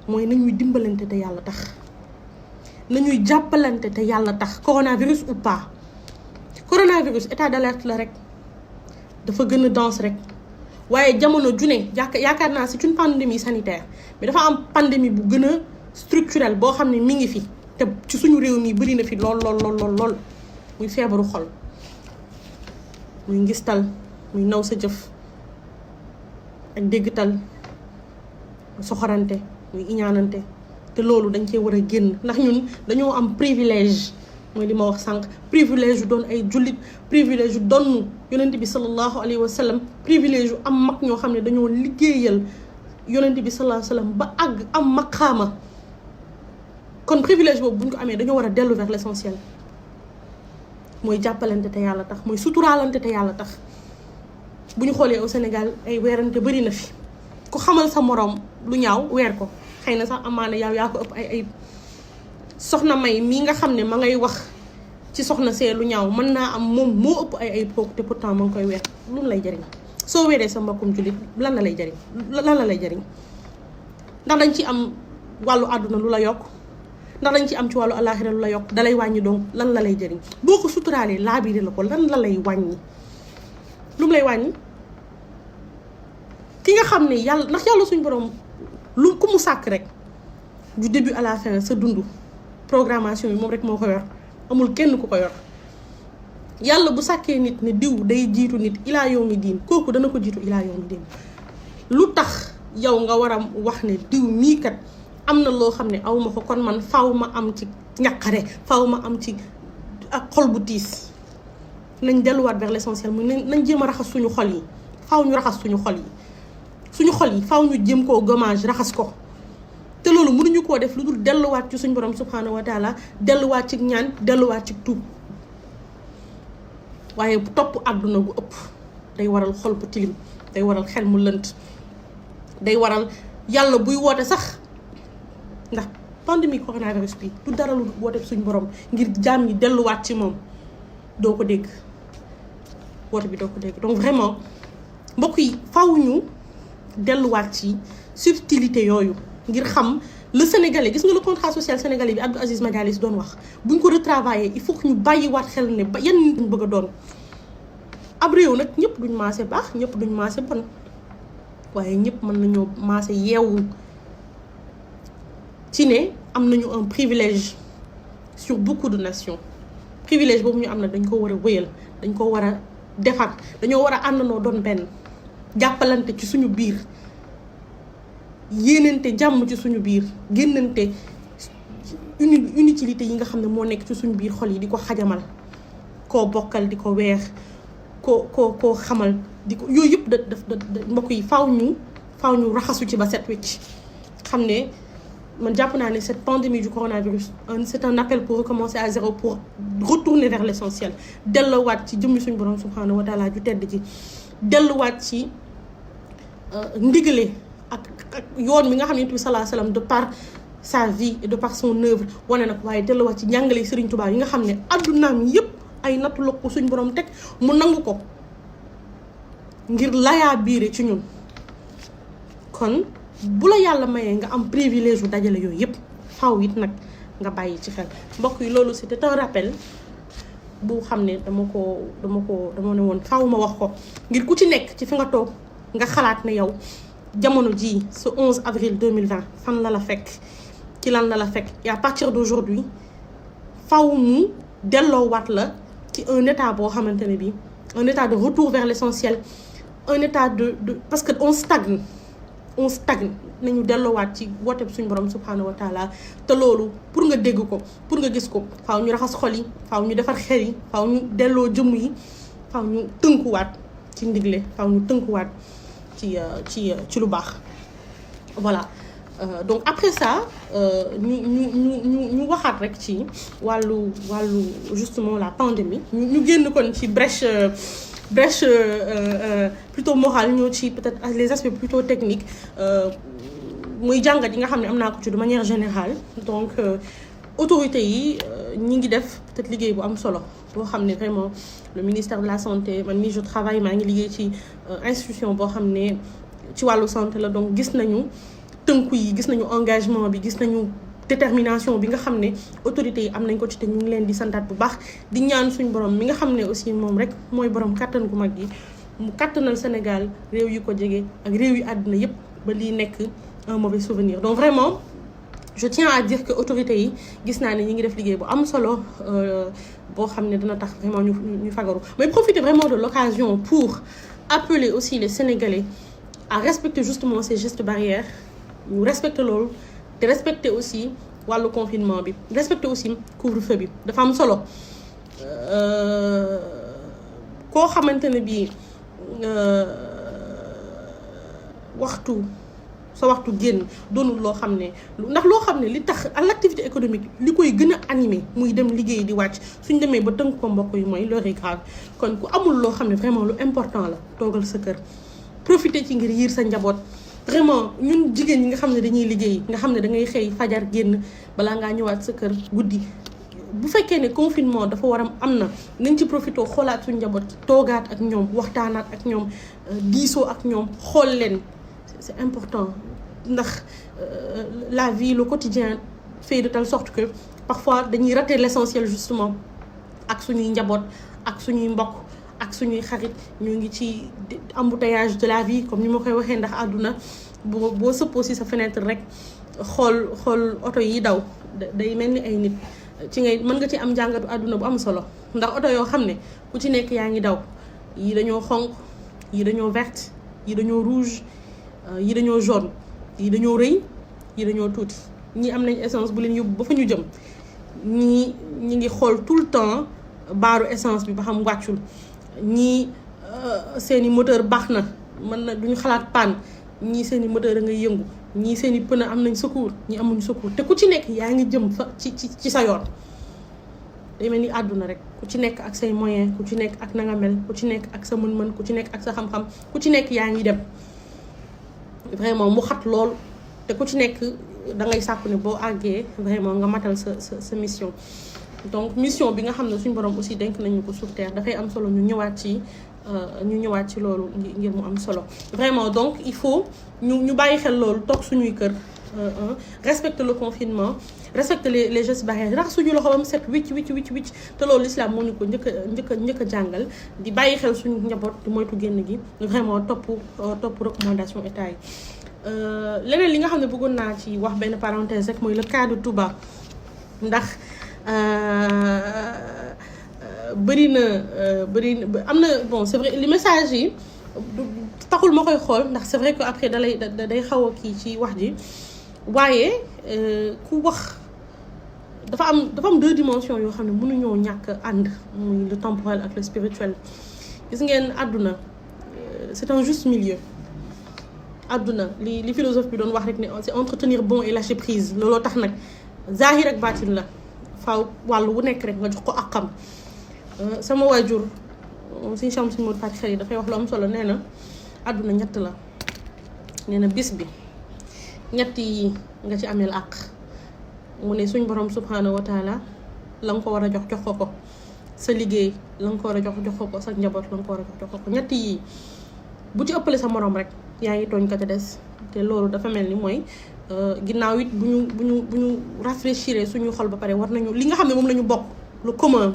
mooy nañuy dimbalante te yàlla tax nañuy jàppalante te yàlla tax coronavirus ou pas coronavirus état d'alerte la rek dafa gën a dense rek waaye jamono june yaakaar naa c'est une pandémie sanitaire mais dafa am pandémie bu gën a structurelle boo xam ne mi ngi fi te ci suñu réew mi bëri na fi lool muy feebaru xol muy ngistal muy naw sa jëf ak déggtal soxorante muy iñaanante te loolu dañ cee war a génn ndax ñun dañoo am privilège mooy li ma wax sànq privilège yu doon ay jullit privilège yu doon yonent bi sallallahu alayhi wa sallam privilège yu am mag ñoo xam ne dañoo liggéeyal yonent bi sallallahu alayhi wasallam ba àgg am maqaama. kon privilège boobu bu ñu ko amee dañoo war a dellu vers l'essentiel mooy jàppalante te yàlla tax mooy suturaalante te yàlla tax. bu ñu xoolee au Sénégal ay weerante bari na fi ku xamal sa moroom lu ñaaw weer ko xëy na sax amaana yow yaa ko ëpp ay soxna May mii nga xam ne ma ngay wax ci soxna see lu ñaaw mën naa am moom moo ëpp ay pook te pourtant ma ngi koy weer lu mu lay jariñ soo weeree sa mbokkum jullit lan la lay jariñ ndax dañ ci am wàllu àdduna lu la yokk ndax dañ ci am ci wàllu àllaaxira lu la yokk dalay wàññi donc lan la lay jariñ boo ko suturaalee laabiire la ko lan la lay wàññi lu mu lay wàññi ki nga xam ne yàlla ndax yàlla suñu borom lu ku mu sàkk rek du début à la fin sa dund programmation yi moom rek moo ko yor amul kenn ku ko yor yàlla bu sàkkee nit ne diw day jiitu nit ilaa yawmi diin kooku dana ko jiitu ilaa yawmi diin lu tax yow nga war a wax ne diw mii kat am na loo xam ne aw ma ko kon man faw ma am ci ñaqare faw ma am ci ak xol bu tiis nañ delluwaat vers l'essentiel mu nañ jéem a raxas suñu xol yi faw ñu raxas suñu xol yi faw ñu jéem koo gommage raxas ko te loolu mënuñu koo def lu dul delluwaat ci suñu borom subhanahu wa taala delluwaat ci ñaan delluwaat ci tuub waaye topp àdduna gu ëpp day waral xol bu tilim day waral xel mu lënt day waral yàlla buy woote sax ndax pandémie coronavirus bi du dara lu woote suñu borom ngir jaam ñi delluwaat ci moom doo ko dégg woote bi doo ko dégg donc vraiment mbokk yi faw ñu delluwaat ci subtilité yooyu ngir xam le sénégalais gis nga le contrat social sénégalais bi Abdou Aziz Madialis doon wax buñ ko retravailler il faut que ñu bàyyiwaat xel ne ba yan nit ñu bëgg a doon ab réew nag ñëpp duñ maase baax ñëpp duñ maase bon waaye ñëpp mën nañoo maase yeewu ci ne am nañu un privilège sur beaucoup de nations privilège boobu ñu am na dañ ko war a wéyal dañ ko war a defar dañoo war a àndandoo doon benn jàppalante ci suñu biir yéenante jàmm ci suñu biir génnante inutilité yi nga xam ne moo nekk ci suñu biir xol yi di ko xajamal koo bokkal di ko weex koo xamal di ko yooyu yëpp da mbokk yi faaw ñu raxasu ci ba set wecc xam ne man jàpp naa ne cette pandémie du coronavirus c'est un appel pour recommencer à zéro pour retourner vers l'essentiel delluwaat ci jëmmi suñu borom subhanahu wa taala ju tedd ji delluwaat ci ndigale ak yoon mi nga xam ne bi sallallahu alayhi wasallam de par sa vie et de par son œuvre wane na ko waaye delluwaat ci njàngale Serigne Touba yi nga xam ne addunaam yëpp ay nattu la ko suñ borom teg mu nangu ko ngir layaa biire ci ñun kon bu la yàlla mayee nga am privilège bu dajale yooyu yëpp faaw it nag nga bàyyi ci xel mbokk yi loolu c'était un rappel bu xam ne dama ne woon faaw ma wax ko ngir ku ci nekk ci fi nga toog nga xalaat ne yow jamono ji ce 11 avril 2020 fan la fekk ci lan la fekk et à partir d'aujourd'hui faaw mu delloowaat la ci un état boo xamante ne bi un état de retour vers l'essentiel un état de parce que on stagne nañu delloowaat ci woote suñu borom subhanahu wa taala te loolu pour nga dégg ko pour nga gis ko faaw ñu raxas xol yi faaw ñu defar xel yi faaw ñu delloo jëmm yi faaw ñu tënkuwaat ci ndigle faaw ñu tënkuwaat ci lu baax voilà donc après ça ñu waxaat rek ci wàllu justement la pandémie ñu génn kon ci brèche plutôt morale ñëw ci peut-être les aspects plutôt techniques muy jàngat yi nga xam ne am naa ko ci de manière générale donc autorités yi ñi ngi def peut-être liggéey bu am solo boo xam ne vraiment le ministère de la santé man mii je travaille maa ngi liggéey ci institution boo xam ne ci wàllu santé la donc gis nañu tënku yi gis nañu engagement bi gis nañu détermination bi nga xam ne autorités yi am nañ ko ci te ñu ngi leen di santaat bu baax di ñaan suñu borom mi nga xam ne aussi moom rek mooy borom kàttan gu mag yi mu kàttanal Sénégal réew yi ko jege ak réew yi àddina yépp ba lii nekk un mauvais souvenir donc vraiment je tiens à dire que autorités yi gis naa ne ñi ngi def liggéey bu am solo boo xam ne dina tax vraiment ñu fagaru mais profiter vraiment de l'occasion pour appeler aussi les Sénégalais à respecter justement ces gestes barrières ñu respecter loolu te respecter aussi wàllu confinement bi respecter aussi couvre-feu bi dafa am solo koo xamante ne bii waxtu sa waxtu génn doonul loo xam ne ndax loo xam ne li tax à l'activité économique li koy gën a animé muy dem liggéey di wàcc suñ demee ba tënk ko mbokk yi mooy l'heure est grave. kon ku amul loo xam ne vraiment lu important la toogal sa kër profiter ci ngir yiir sa njaboot. vraiment ñun jigéen ñi nga xam ne dañuy liggéey nga xam ne da ngay xëy fajar génn balaa ngaa ñëwaat sa kër guddi bu fekkee ne confinement dafa war a am na nañ ci profité xoolaat suñu njaboot toogaat ak ñoom waxtaanaat ak ñoom diisoo ak ñoom xool leen c'est important ndax la vie le quotidien fait de telle sorte que parfois dañuy rater l'essentiel justement ak suñuy njaboot ak suñuy mbokk ak suñuy xarit ñu ngi ci embouteillage de la vie comme ni ma koy waxee ndax àdduna boo sëppoo si sa fenêtre rek xool oto yi daw day mel ni ay nit ci ngay mën nga ci am jàngatu àdduna bu am solo ndax oto yoo xam ne ku ci nekk yaa ngi daw yi dañoo xonq yi dañoo verte yi dañoo rouge yi dañoo jaune yi dañoo rëy yi dañoo tuuti ñii am nañ essence bu leen yóbbu ba fa ñu jëm ñii ñi ngi xool tout le temps baaru essence bi ba xam wàccul ñii seeni moteur baax na mën na duñu xalaat panne ñii seeni moteur a ngay yëngu ñii seeni pneu am nañ secours ñii amuñ secours te ku ci nekk yaa ngi jëm fa ci sa yoon day mel ni àdduna rek ku ci nekk ak say moyens ku ci nekk ak na nga mel ku ci nekk ak sa mën-mën ku ci nekk ak sa xam-xam ku ci nekk yaa ngi dem vraiment mu xat lool te ku ci nekk da ngay sàkku ne boo àggee vraiment nga matal sa mission. donc mission bi nga xam ne suñu borom aussi denk nañu ko sur terre dafay am solo ñu ñëwaat ci loolu ngir mu am solo vraiment donc il faut ñu bàyyi xel loolu toog suñuy kër respecter le confinement respecter les gestes barrières rax suñu loxo bam set wicc te loolu l'islam moo ñu ko njëkk a jàngal di bàyyi xel suñu njaboot di moytu génn gi vraiment topp recommandation état yi. leneen li nga xam ne bëggoon naa ci wax benn parenthèse rek mooy le cas de Touba ndax bëri na am na bon c'est vrai les messages yi taxul ma koy xool ndax c'est vrai que après day xaw a kii ci wax ji waaye ku wax dafa am deux dimensions yoo xam ne mënuñoo ñàkk ànd muy le temporel ak le spirituel. gis ngeen àdduna c'est un juste milieu. àdduna li philosophe bi doon wax rek ne c'est entretenir bon et lâcher prise looloo tax nag zahir ak baatin la faaw wàllu wu nekk rek nga jox ko àqam. sama waajur suñu cham suñu mot fàcc xel yi dafay wax lu am solo nee na àdduna ñett la nee na bis bi ñett yi nga ci ameel àq mu ne suñ borom subhanahu wa taala la nga ko war a jox ko sa liggéey la nga ko war a jox ko sa njaboot la nga ko war a jox ko ñett yi bu ci ëppale sa morom rek yaa ngi tooñ ka ca des te loolu dafa mel ni mooy ginnaaw it bu ñu rafraîchir suñu xol ba pare war nañu li nga xam ne moom la ñu bokk le commun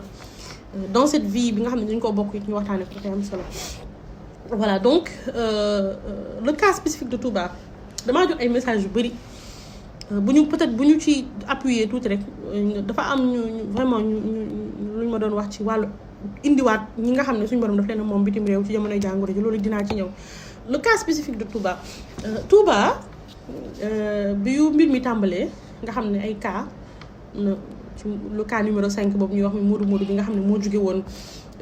dans cette vie bi nga xam ne dañu ko bokk it ñu waxtaane ko dafay am solo. voilà donc le cas spécifique de Touba damaa jot ay messages yu bari bu ñu ci appuyer tuuti rek dafa am ñu vraiment ñu lu ñu ma doon wax ci wàllu indiwaat ñi nga xam ne suñu borom daf leen moom bitim réew ci jamonoy jàngoro ji loolu dinaa ci ñëw. le cas spécifique de Touba bi yu mbir mi tàmbalee nga xam ne ay cas ci le cas numéro 5 boobu ñuy wax mi Modou bi nga xam ne moo jóge woon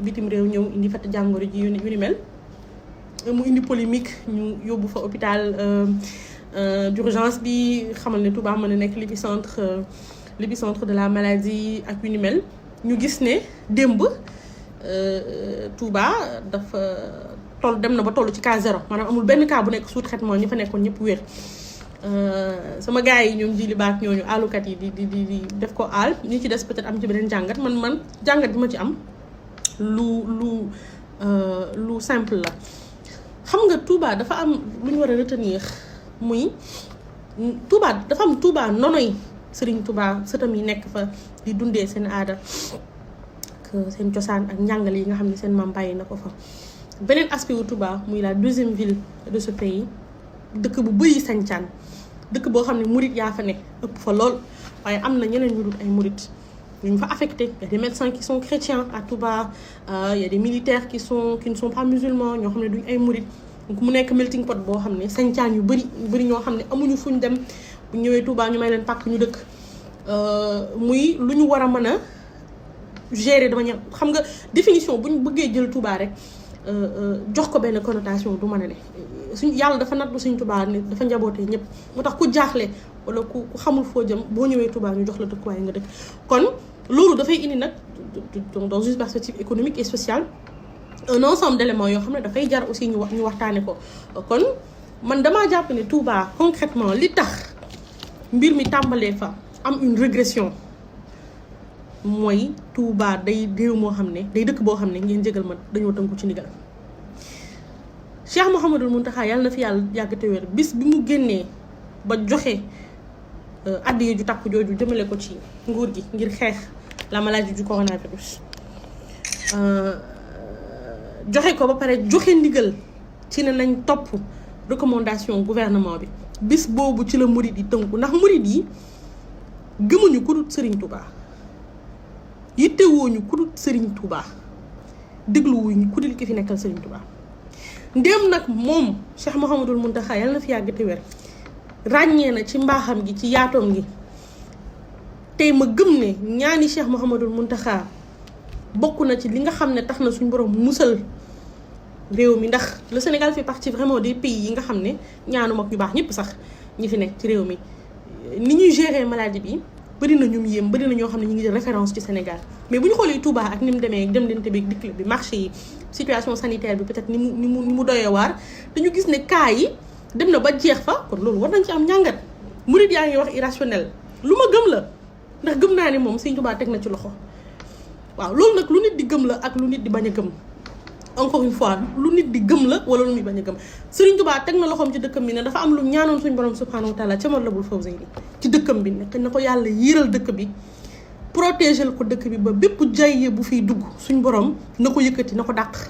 bitim réew ñëw indi fa jàngoro ji yu ni mel mu indi polémique ñu yóbbu fa hôpital d'urgence bi xamal ne Touba mën na nekk l'épicentre de la maladie ak yu ni mel ñu gis ne démb Touba dafa dem na ba toll ci cas 0 maanaam amul benn cas bu nekk sous traitement ñi fa nekkoon ñëpp wér. sama gars yi ñoom jili baak ñooñu aalukat yi di def ko aal ñi ci des peut-être am ci beneen jàngat man jàngat bi ma ci am lu simple la. xam nga Touba dafa am lu ñu war a retenir muy Touba dafa am Touba nonoy Serigne Touba sëtam yi nekk fa di dundee seen aada ak seen cosaan ak njàngale yi nga xam ne seen maam bàyyi na ko fa. beneen aspect wu Touba muy la deuxième ville de ce pays dëkk bu bëri sañcaan dëkk boo xam ne murit yaa fa nekk ëpp fa lool waaye am na ñeneen ñu dul ay murit ñu fa affecté. Il y a des médecins qui sont chrétiens à Touba, il y a des militaires qui ne sont pas musulmans ñoo xam ne duñ ay murit. donc mu nekk melting pot boo xam ne sañcaan yu bëri ñoo xam ne amuñu fuñ dem bu ñëwee Touba ñu may leen pàkk ñu dëkk muy lu ñu war a mën a gérer de manière xam nga définition bu ñu bëggee jël Touba rek jox ko benn connotation du mën a ne suñ yàlla dafa nattu Sëñ Touba ne dafa njabootee ñëpp moo tax ku jaaxle wala ku xamul foo jëm boo ñëwee Touba ñu jox la dëkkuwaay nga dëkk kon loolu dafay indi nag dans une perspective économique et sociale un ensemble d'éléments yoo xam ne dafay jar aussi ñu waxtaane ko kon man damaa jàpp ne Touba concrètement li tax mbir mi tàmbalee fa am une régression mooy Touba day réew moo xam ne day dëkk boo xam ne ngeen jégal ma dañoo tënku ci ndigal Cheikh Mouhamadoul Mountakha yàlla na fi yàlla yàgg te wér bis bi mu génnee ba joxe addiya ju takk jooju jëmale ko ci nguur gi ngir xeex la maladie du coronavirus joxe ko ba pare joxe ndigal ci ne nañ topp recommandation gouvernement bi bis boobu ci la murid yi tënku ndax murid yi gëmuñu ku dul Serigne Touba yittewuñu ku dul Serigne Touba dégluwuñu ku dul ki fi nekkal Serigne Touba ndéem nag moom Cheikh Mouhamadoul Mountakha yàlla na fi yàgg te wér ràññee na ci mbaaxam gi ci yaatoom gi tey ma gëm ne ñaani Cheikh Mouhamadoul Mountakha bokk na ci li nga xam ne tax na suñ borom musal réew mi ndax le Sénégal fait partie vraiment des pays yi nga xam ne ñaanu mag ñu baax ñëpp sax ñi fi nekk ci réew mi ni ñuy gérer maladie bi bëri na ñu yéem bëri na ñoo xam ne ñu ngi jël référence ci Sénégal mais bu ñu xoolee Touba ak ni mu demee dem dente bi dikk bi marché yi situation sanitaire bi peut-être ni mu doyee waar dañu gis ne cas yi dem na ba jeex fa kon loolu war nañ ci am njàngat murid yaa ngi wax irrationnel lu ma gëm la ndax gëm naa ne moom Sëñ Touba teg na ci loxo waaw loolu nag lu nit di gëm la ak lu nit di bañ a gëm encore une fois lu nit di gëm la wala lu nit bañ a gëm Serigne Touba teg na loxoom ci dëkkam bi ne dafa am lu ñaanoon suñu borom subhanahu wa taala ca Matlabul Fawzayni ci dëkkam bi nekk na ko yàlla yiiral dëkk bi protéger ko dëkk bi ba bépp jayye bu fiy dugg suñ borom na ko yëkkati na ko dàq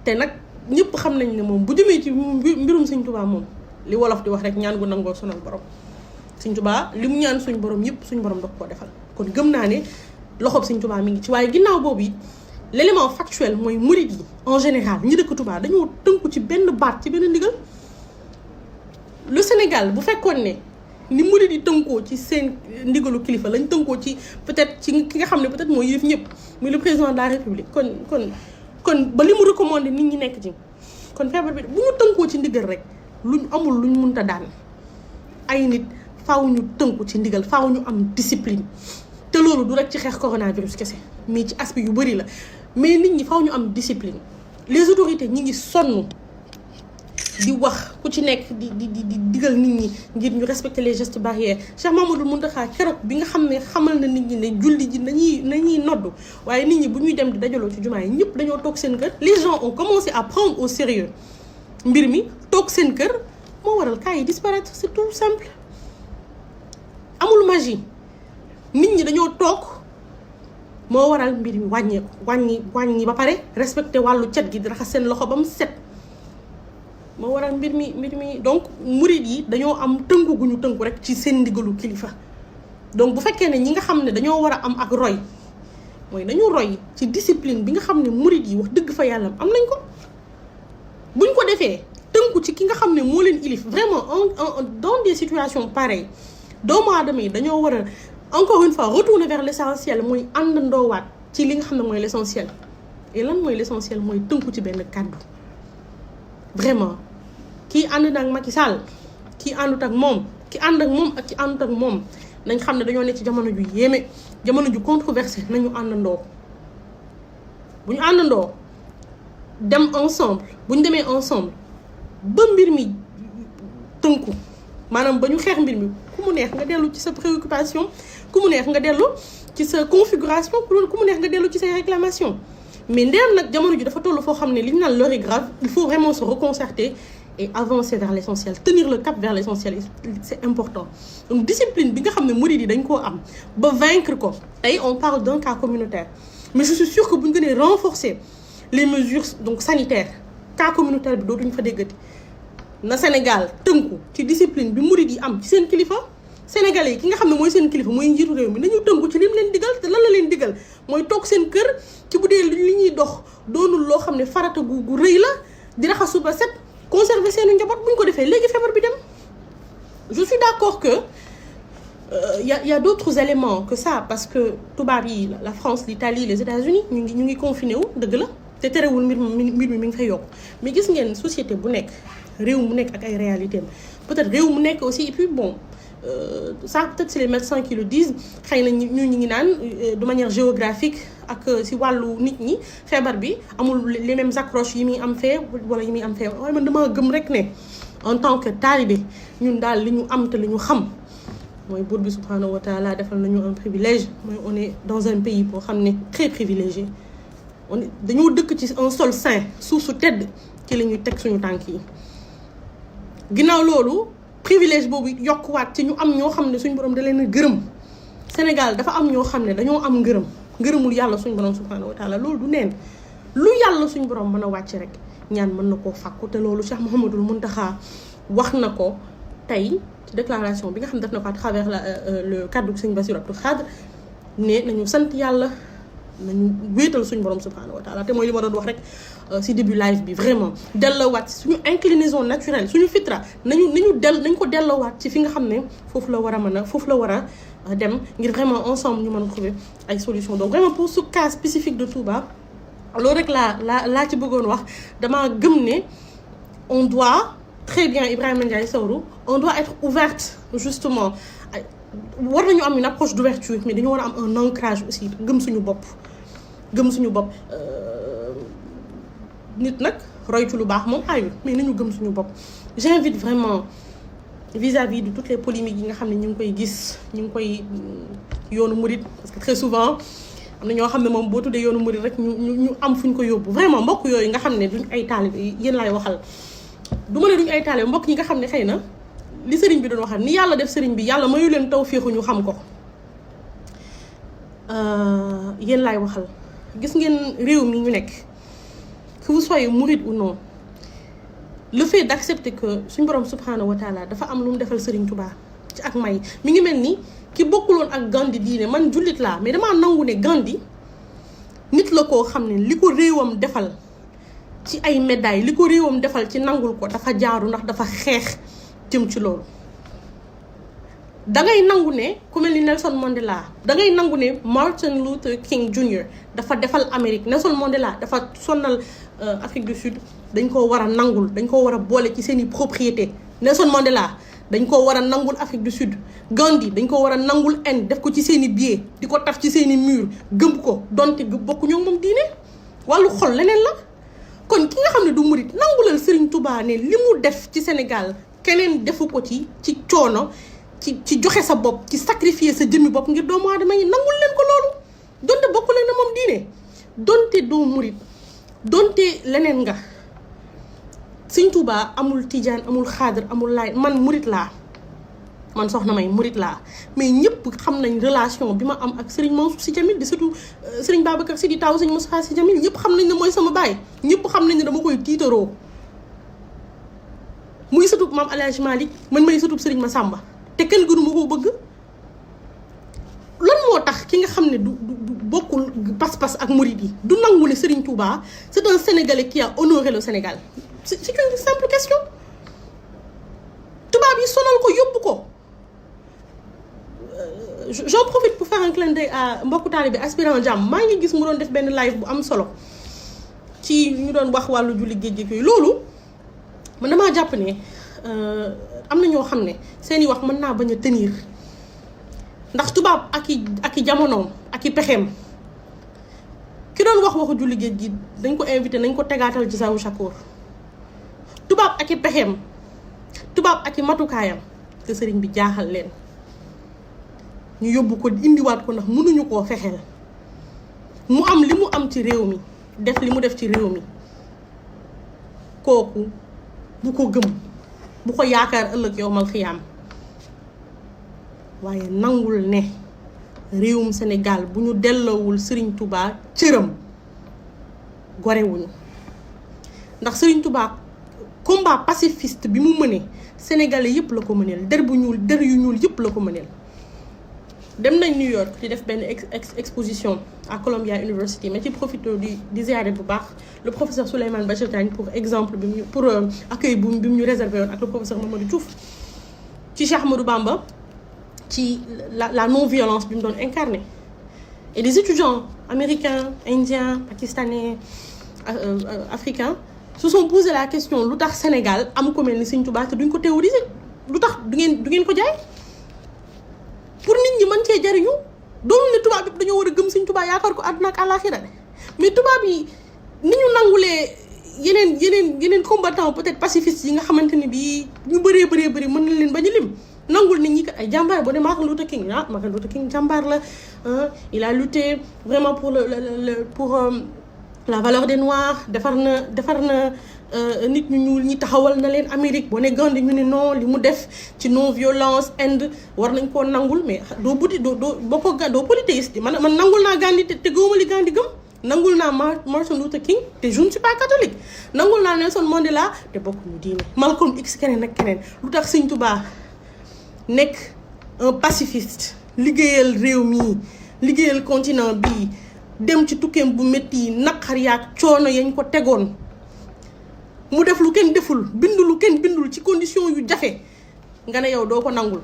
te nag ñëpp xam nañ ne moom bu jëmee ci mbirum Serigne Touba moom li wolof di wax rek ñaan gu nangoo sonal borom Serigne Touba li mu ñaan suñ borom yëpp suñ borom da koo defal kon gëm naa ne loxob Serigne Touba mi ngi ci waaye ginnaaw boobu it l'élément factuel mooy murid yi en général ñi dëkk Touba dañoo tënku ci benn baat ci benn ndigal le Sénégal bu fekkoon ne ni murid yi tënkoo ci seen ndigalu kilifa lañ tënkoo ci peut-être ci ki nga xam ne peut-être mooy yëf ñëpp muy le président de la République kon ba li mu recommandé nit ñi nekk ci kon feebar bi bu ñu tënkoo ci ndigal rek luñ amul luñ mënta daan ay nit faaw ñu tënku ci ndigal faaw ñu am discipline te loolu du rek ci xeex coronavirus kese mais ci aspect yu bëri la mais nit ñi faaw ñu am discipline les autorités ñi ngi sonn di wax ku ci nekk di digal nit ñi ngir ñu respecter les gestes barrières Cheikh Mouhamadoul Mountakha keroog bi nga xam ne xamal na nit ñi ne julli ji nañuy noddu waaye nit ñi bu ñuy dem di dajaloo ci jumaa yi ñëpp dañoo toog seen kër les gens ont commencé à prendre au sérieux mbir mi toog seen kër moo waral cas yi disparaître c'est tout simple amul magie nit ñi dañoo toog moo waral mbir mi wàññi ba pare respecté wàllu cet gi di raxas seen loxo ba mu set moo waral mbir mi donc murid yi dañoo am tënku gu ñu tënku rek ci seen ndigalu kilifa donc bu fekkee ne ñi nga xam ne dañoo war a am ak roy mooy dañu roy ci discipline bi nga xam ne murid yi wax dëgg fa yàlla am nañ ko buñ ko defee tënku ci ki nga xam ne moo leen ilif vraiment dans des situations pareilles doomu aadama yi dañoo war a encore une fois retourner vers l'essentiel mooy ànd ndoowaat ci li nga xam ne mooy l'essentiel et lan mooy l'essentiel mooy tënku ci benn kàddu vraiment kii ànd na ak Macky Sall kii àndut ak moom ki ànd ak moom ak ki àndut ak moom nañ xam ne dañoo ne ci jamono ju yéeme jamono ju controversée nañu àndandoo bu ñu àndandoo dem ensemble bu ñu demee ensemble ba mbir mi tënku maanaam ba ñu xeex mbir mi ku mu neex nga dellu ci sa préoccupation ku mu neex nga dellu ci sa configuration ku mu neex nga dellu ci say réclamations mais ndeem nag jamono ji dafa toll foo xam ne li ñu naan l'heure est grave il faut vraiment se reconcerter et avancer vers l'essentiel tenir le cap vers l'essentiel c'est important donc discipline bi nga xam ne murid yi dañ koo am ba vaincre ko tey on parle d'un cas communautaire mais je suis sûre que bu ñu gënee renforcer les mesures donc sanitaires cas communautaire bi dootuñu fa déggati na Sénégal tënku ci discipline bi murid yi am ci seen kilifa sénégalais yi ki nga xam ne mooy seen kilifa mooy njiitu réew mi nañu tënku ci lim leen digal te lan la leen digal mooy toog seen kër ci bu dee li ñuy dox doonul loo xam ne farata gu rëy la di raxasu ba set conserver seen njaboot bu ñu ko defee léegi feebar bi dem. Je suis d'accord que y a d'autres éléments que ça parce que tubaab yi la France l'Italie les États-Unis ñu ngi confiné wu dëgg la te terewul mbir mi mi ngi fay yokk mais gis ngeen société bu nekk réew mu nekk ak ay réalité peut-être réew mu nekk aussi et puis bon ça peut-être c'est les médecins qui le disent xëy na ñu ngi naan de manière géographique ak si wàllu nit ñi feebar bi amul les mêmes accroches yi muy am fee wala yi muy am fee waaye man dama gëm rek ne en tant que talibé ñun daal li ñu am te li ñu xam mooy buur bi subhanahu wa taala defal nañu un privilège mooy on est dans un pays boo xam ne très privilégié dañoo dëkk ci un sol sain suuf su tedd ci la ñuy teg suñu tànk yi ginnaaw loolu privilège boobu yokkuwaat ci ñu am ñoo xam ne suñu borom da leen a gërëm Sénégal dafa am ñoo xam ne dañoo am ngërëmul yàlla suñu borom subhanahu wa taala loolu du neen lu yàlla suñu borom mën a wàcc rek ñaan mën na koo fàkku te loolu Cheikh Mouhamadoul Mountakha wax na ko tey ci déclaration bi nga xam ne def na ko à travers le kaddu Sëñ Bassirou Abdou Khadre ne nañu sant yàlla nañu wéetal suñu borom subhanahu wa taala te mooy li ma doon wax rek si début live bi vraiment delloowaat suñu inclinaison naturelle suñu fitra nañ ko delloowaat ci fi nga xam ne foofu la war a dem ngir vraiment ensemble ñu mën a trouver ay solutions donc vraiment pour ce cas spécifique de Touba loolu rek laa ci bëggoon wax dama gëm ne on doit très bien Ibrahima Ndiaye Sowru on doit être ouverte justement war nañu am une approche d'ouverture mais dañu war a am un ancrage aussi gëm suñu bopp nit nag roy ci lu baax moom ayul mais nañu gëm suñu bopp j'invite vraiment vis-à-vis de toutes les polémiques yi nga xam ne ñu ngi koy gis ñu ngi koy yoonu murid parce que très souvent am na ñoo xam ne moom boo tuddee yoonu murid rek ñu am fu ñu ko yóbbu vraiment mbokk yooyu nga xam ne duñ ay taalibe yéen laay waxal du ma ne duñ ay taalibe mbokk ñi nga xam ne xëy na li sëriñ bi doon waxal ni yàlla def sëriñ bi yàlla mayu leen tawféexu ñu xam ko yéen laay waxal gis ngeen réew mi ñu nekk que vous soyez mouride ou non le fait d'accepter que suñu borom subhanahu wa taala dafa am lu mu defal Serigne Touba ci ak may mi ngi mel ni ki bokkuloon ak Gandhi diine man jullit laa mais damaa nangu ne Gandhi nit la koo xam ne li ko réewam defal ci ay médailles li ko réewam defal ci nangul ko dafa jaaru ndax dafa xeex jëm ci loolu. dangay nangu ne ku mel ni Nelson Mandela dangay nangu ne Martin Luther King Jr. dafa defal Amérique Nelson Mandela dafa sonnal Afrique du Sud dañ koo war a nangul dañ koo war a boole ci seeni propriété Nelson Mandela dañ koo war a nangul Afrique du Sud Gandhi dañ koo war a nangul Inde def ko ci seeni billet di ko taf ci seeni mur gëm ko donte bokku ñoo moom diine wàllu xol leneen la kon ki nga xam ne du murit nangulal Serigne Touba ne li mu def ci Sénégal keneen defu ko ci coono ci joxe sa bopp ci sacrifier sa jëmmi bopp ngir doomu aadama yi nangul leen ko loolu donte bokku leen ne moom diine donte doo murit donte leneen nga Sëñ Touba amul tijaan amul xaadar amul laay man murit laa man soxna may murit laa mais ñëpp xam nañ relation bi ma am ak Serigne Mansour Sy Djamil di surtout Serigne Babacar Sy di taw Serigne Moustapha Sy Djamil ñëpp xam nañ ne mooy sama baay ñëpp xam nañ ne dama koy tiitaroo muy surtout maam El Hadj Malick man may surtout Serigne Massamba te kenn gënu ma koo bëgg lan moo tax ki nga xam ne du bokkul pas-pas ak murit yi du nangu ne Serigne Touba c'est un Sénégalais qui a honoré le Sénégal c'est une simple question tubaab yi sonal ko yóbbu ko j'en profite pour faire un clin d'œil à mbokku taalibe aspirant jàmm maa ngi gis mu doon def benn live bu am solo ci ñu doon wax wàllu julli géej yooyu loolu man damaa jàpp ne am na ñoo xam ne seeni wax mën naa bañ a tenir ndax tubaab ak i jamonoom ak i pexeem ki doon waxu julli géej gi dañ ko invité nañ ko tegaatal ci Zawu Chakour tubaab ak i pexeem tubaab ak i matukaayam te sëriñ bi jaaxal leen ñu yóbbu ko indiwaat ko ndax mënuñu koo fexeel mu am li mu am ci réew mi def li mu def ci réew mi kooku bu ko gëm bu ko yaakaar ëllëg yowmal xiyaam waaye nangul ne réewum Sénégal bu ñu delloowul Serigne Touba cëram gorewuñu ndax Serigne Touba combat pacifiste bi mu mënee sénégalais yëpp la ko mëneel der yu ñuul yëpp la ko mëneel. dem nañ New York di def benn exposition à Columbia University mais ci profité di ziyaare bu baax le professeur Souleymane Bachir Diagne pour exemple bi mu pour accueil bi mu ñu réservé woon ak le professeur Mamadou Diouf ci Cheikh Ahmadou Bamba ci la non-violence bi mu doon incarné et les étudiants américains indiens pakistanais africains se sont posé la question lu tax Sénégal am ko mel ni Sëñ Tuubaa te duñ ko théoriser lu tax du ngeen ko jaay pour nit ñi mën cee jariñu doonul ne tubaab bi dañoo war a gëm Sëñ Tuubaa yaakaar ko àdduna ak àllaaxira de mais tubaab yi ni ñu nangulee yeneen combattant peut-être pacifistes yi nga xamante ni bii ñu bëree bëri mën na leen bañ a lim nangul nit ñi kat ay jàmbaar boo ne Martin Luther King Martin Luther King jàmbaar la il a lutté vraiment pour la valeur des noirs defar na nit ñu ñuul ñi taxawal na leen Amérique boo ne Gandhi ñu ne non li mu def ci non violence Inde war nañ koo nangul mais doo polythéiste man nangul naa Gandhi te gëwuma li Gandhi gëm nangul naa Martin Luther King te je ne suis pas catholique nangul naa Nelson Mandela te bokkuñu diine Malcolm X keneen ak keneen lu tax Sëñ Tuubaa nekk un pacifiste liggéeyal réew mi liggéeyal continent bii dem ci tukkeem bu métti yi naqar yaak coono yañ ko tegoon mu def lu kenn deful bindu lu kenn bindul ci condition yu jafe nga ne yow doo ko nangul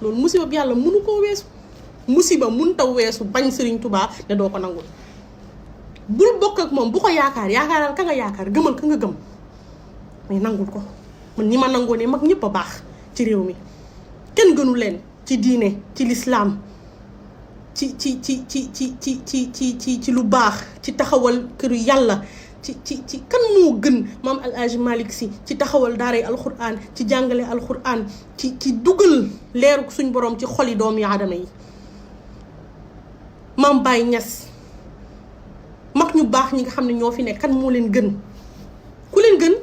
loolu musiba bi yàlla mënu koo weesu musiba mun taw weesu bañ Sëriñ Tuubaa ne doo ko nangul bul bokk ak moom bu ko yaakaaral ka nga yaakaar gëmal ka nga gëm mais nangul ko man ñi ma nangoo ne mag ñëpp a baax ci réew mi kenn gënu leen ci diine ci lislaam ci lu baax ci taxawal këru yàlla ci kan moo gën maam El Hadji Malick Sy ci taxawal daaray alxuraan ci jàngale alxuraan ci dugal leeru suñ borom ci xoli doomi aadama yi maam Baye Niass mag ñu baax ñi nga xam ne ñoo fi nekk kan moo leen gën ku leen gën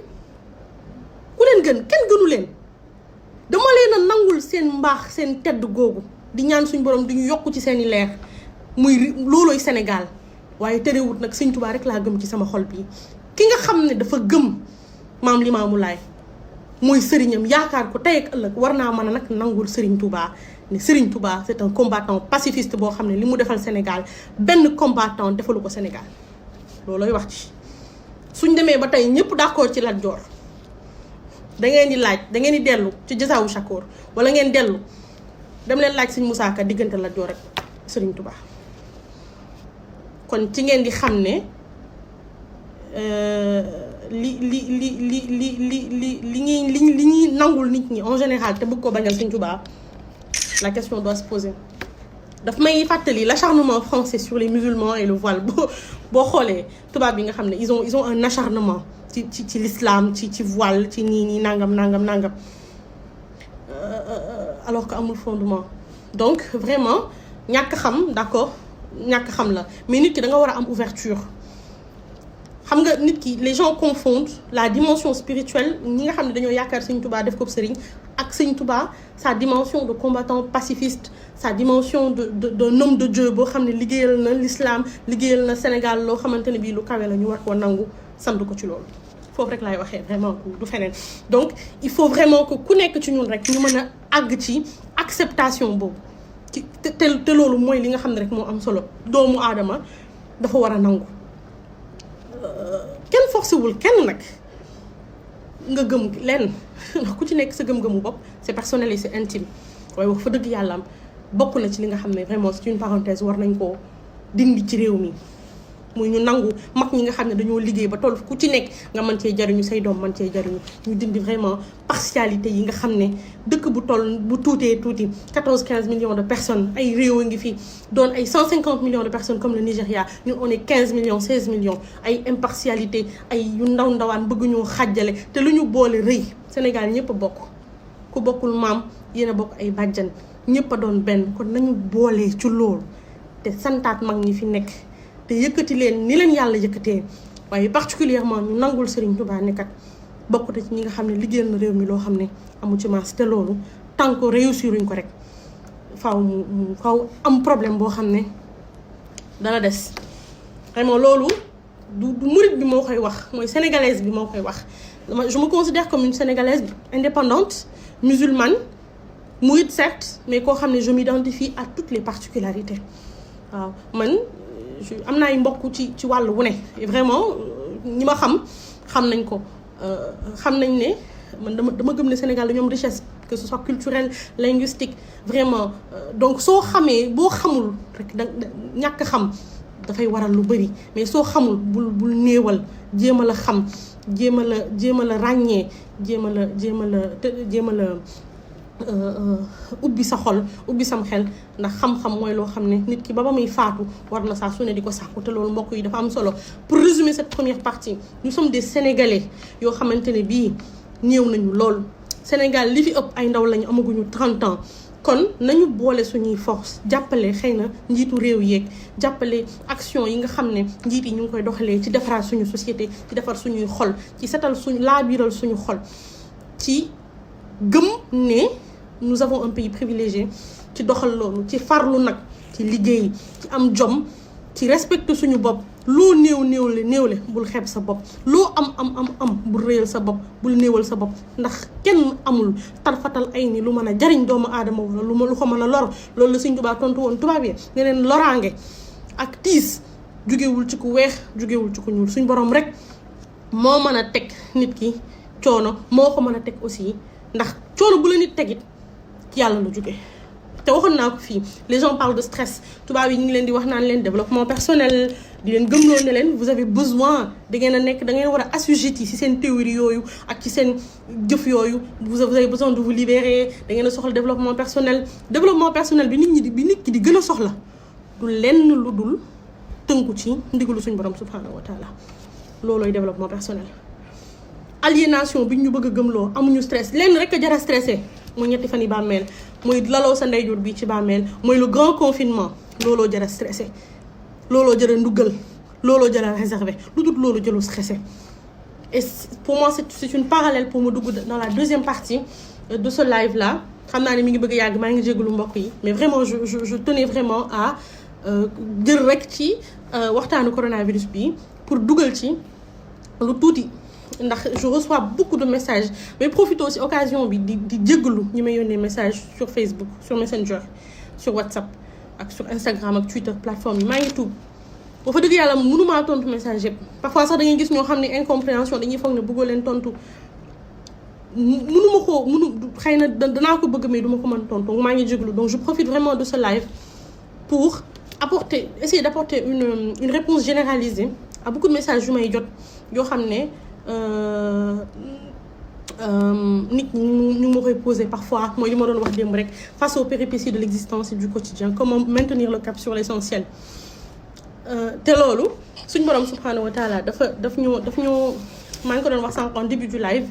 kenn gënu leen dama leen a nangul seen mbaax seen tedd googu di ñaan suñ borom di ñu yokk ci seeni leer muy loolooy Sénégal waaye terewut nag Sëñ Tuubaa rek laa gëm ci sama xol bii ki nga xam ne dafa gëm maam Limaamu Laay mooy sëriñam yaakaar ko tey ak ëllëg war naa mën a nag nangul Sëriñ Tuubaa ne Sëriñ Tuubaa c'est un combattant pacifiste boo xam ne li mu defal Sénégal benn combattant defalu ko Sénégal loolooy wax ci suñ demee ba tey ñëpp d'accord ci Lat Joor da ngeen di dellu ci Jasaawu Shakoor wala ngeen dellu dem leen laaj Sëñ Musaa Ka diggante Lat Joor rek Sëriñ Tuubaa kon ci ngeen di xam ne li ñuy nangul nit ñi en général te bëgg ko bañal Sëñ Tuubaa la question doit se poser daf may fàttali l'acharnement français sur les musulmans et le voile boo xoolee tubaab bi nga xam ne ils ont un acharnement ci l'islam ci voile ci nii nangam alors que amul fondement donc vraiment ñàkk xam d'accord ñàkk xam la mais nit ki da nga war a am ouverture xam nga nit ki les gens confondent la dimension spirituelle ñi nga xam ne dañoo yaakaar Sëñ Tuubaa def ko sëriñ ak Sëñ Tuubaa sa dimension de combattant pacifiste sa dimension d'un homme de Dieu boo xam ne liggéeyal na l'islam liggéeyal na Sénégal loo xamante ne bii lu kawe la ñu war koo nangu sant ko ci loolu foofu rek laay waxee vraiment du feneen donc il faut vraiment que ku nekk ci ñun rek ñu mën a àgg ci acceptation boobu te loolu mooy li nga xam ne rek moo am solo doomu aadama dafa war a nangu kenn forcé wul kenn nag nga gëm lenn ndax ku ci nekk sa gëm-gëmu bopp c'est personnel et c'est intime waaye wax fa dëgg yàlla am bokk na ci li nga xam ne vraiment c'est une parenthèse war nañ koo dindi ci réew mi muy ñu nangu mag ñi nga xam ne dañoo liggéey ba toll ku ci nekk nga mën cee jariñu say doom mën cee jariñu ñu dindi vraiment partialité yi nga xam ne dëkk bu toll bu tuuti 14-15 millions de personnes ay réew a ngi fi doon ay 150 millions de personnes comme le Nigeria ñun on est 15 millions 16 millions ay impartialité ay yu ndawaan bëgg ñoo xàjjale te lu ñu boole rëy Sénégal ñëpp a bokk ku bokkul maam yéen a bokk ay bàjjan ñëpp a doon benn kon nañu boolee ci loolu te santaat mag ñi fi nekk te yëkkati leen ni leen yàlla yëkkatee waaye particulièrement ñu nangul Serigne Touba nekkat bokk na ci ñi nga xam ne liggéeyal na réew mi loo xam ne amu ci maas te loolu tant que réussiruñ ko rek faaw am problème boo xam ne dana des vraiment loolu du murit bi moo koy wax mooy sénégalaise bi moo koy wax je me considère comme une sénégalaise indépendante musulmane mouride certes mais koo xam ne je m'identifie à toutes les particularités waaw man am na ay mbokk ci wàllu wu ne vraiment ñi ma xam nañ ko xam nañ ne man dama gëm ne Sénégal dañoo am richesse que ce soit culturelle linguistique vraiment donc soo xamee boo xamul rek da ñàkk xam dafay waral lu bëri. Mais soo xamul bul néewal, jéem a la xam, jéem a la ràññee, jéem a la ubbi sa xol, ubbi sam xel, ndax xam-xam mooy loo xam ne nit ki ba muy faatu war na saa su ne di ko sàkku. Te loolu mbokk yi dafa am solo. Pour résumer cette première partie, nous sommes des Sénégalais yoo xamante ne bii néew nañu lool. Sénégal li fi ëpp ay ndaw lañu, amaguñu 30 ans. Kon nañu boole suñuy force jàppale xëy na njiitu réew yeeg jàppale action yi nga xam ne njiit yi ñu ngi koy doxalee ci defaraat suñu société, ci defar suñuy xol, ci setal suñu laabiral suñu xol, ci gëm ne nous avons un pays privilégié, ci doxal loolu, ci farlu nag, ci liggéey, ci am jom, ci respecter suñu bopp. Loo néewle bul xeeb sa bopp, loo am bul réyal sa bopp, bul néewal sa bopp, ndax kenn amul tarfatal ay ni lu mën a jariñ doomu aadama wala lu ko mën a lor. Loolu la Sëñ Tuubaa tontu woon tubaab yi ne leen loraange ak tiis jugewul ci ku weex, jugewul ci ku ñuul. Suñ borom rek moo mën a teg nit ki coono, moo ko mën a teg aussi, ndax coono bu la nit tegit ci yàlla la jóge. te waxoon naa ko fii, les gens parlent de stress, tubaab yi ñu ngi leen di wax naan leen développement personnel, di leen gëmloo ne leen vous avez besoin da ngeen war a assujetti ci seen théorie yooyu ak ci seen jëf yooyu, vous avez besoin de vous libérer, da ngeen a soxla développement personnel bi nit ki di gën a soxla du lenn lu dul tënku ci ndigalu suñu borom subhanahu wa taala. loolooy développement personnel. Aliénation bi ñu bëgg a gëmloo amuñu stress, lenn rek a jar a stressé mooy ñetti fan yi bàmmeel, mooy laloo sa ndeyjoor bi ci bàmmeel, mooy le grand confinement. looloo jar a stressé, looloo jar a nduggal, looloo jar a réservé, lu dul loolu jëlu stressé. Et pour moi c'est une parallèle pour ma dugg dans la deuxième partie de ce live là. xam naa ne mi ngi bëgg a yàgg, maa ngi jégalu mbokk yi, mais vraiment je tenais vraiment à jël rek ci waxtaanu coronavirus bi pour dugal ci lu tuuti. ndax je reçois beaucoup de messages, mais profite aussi occasion bi di jégalu ñi may yónnee message sur Facebook, sur Messenger, sur WhatsApp ak sur Instagram ak Twitter, plateforme yi maa ngi tuub. boo fa dëgg yàlla mënumaa tontu message yëpp, parfois sax da ngay gis ñoo xam ne incompréhension dañuy foog ne bëggoo leen tontu. xëy na danaa ko bëgg mais duma ko mën tontu, maa ngi jégalu. Donc je profite vraiment de ce live pour essayer d'apporter une réponse généralisée à beaucoup de messages yu may jot yoo xam ne nit ñi ñu ma koy poser parfois. Mooy li ma doon wax démb rek, face aux péripéties de l'existence et du quotidien, comment maintenir le cap sur l'essentiel. te loolu suñ borom subhanahu wa taala daf ñu maa ngi ko doon wax sànq en début du live.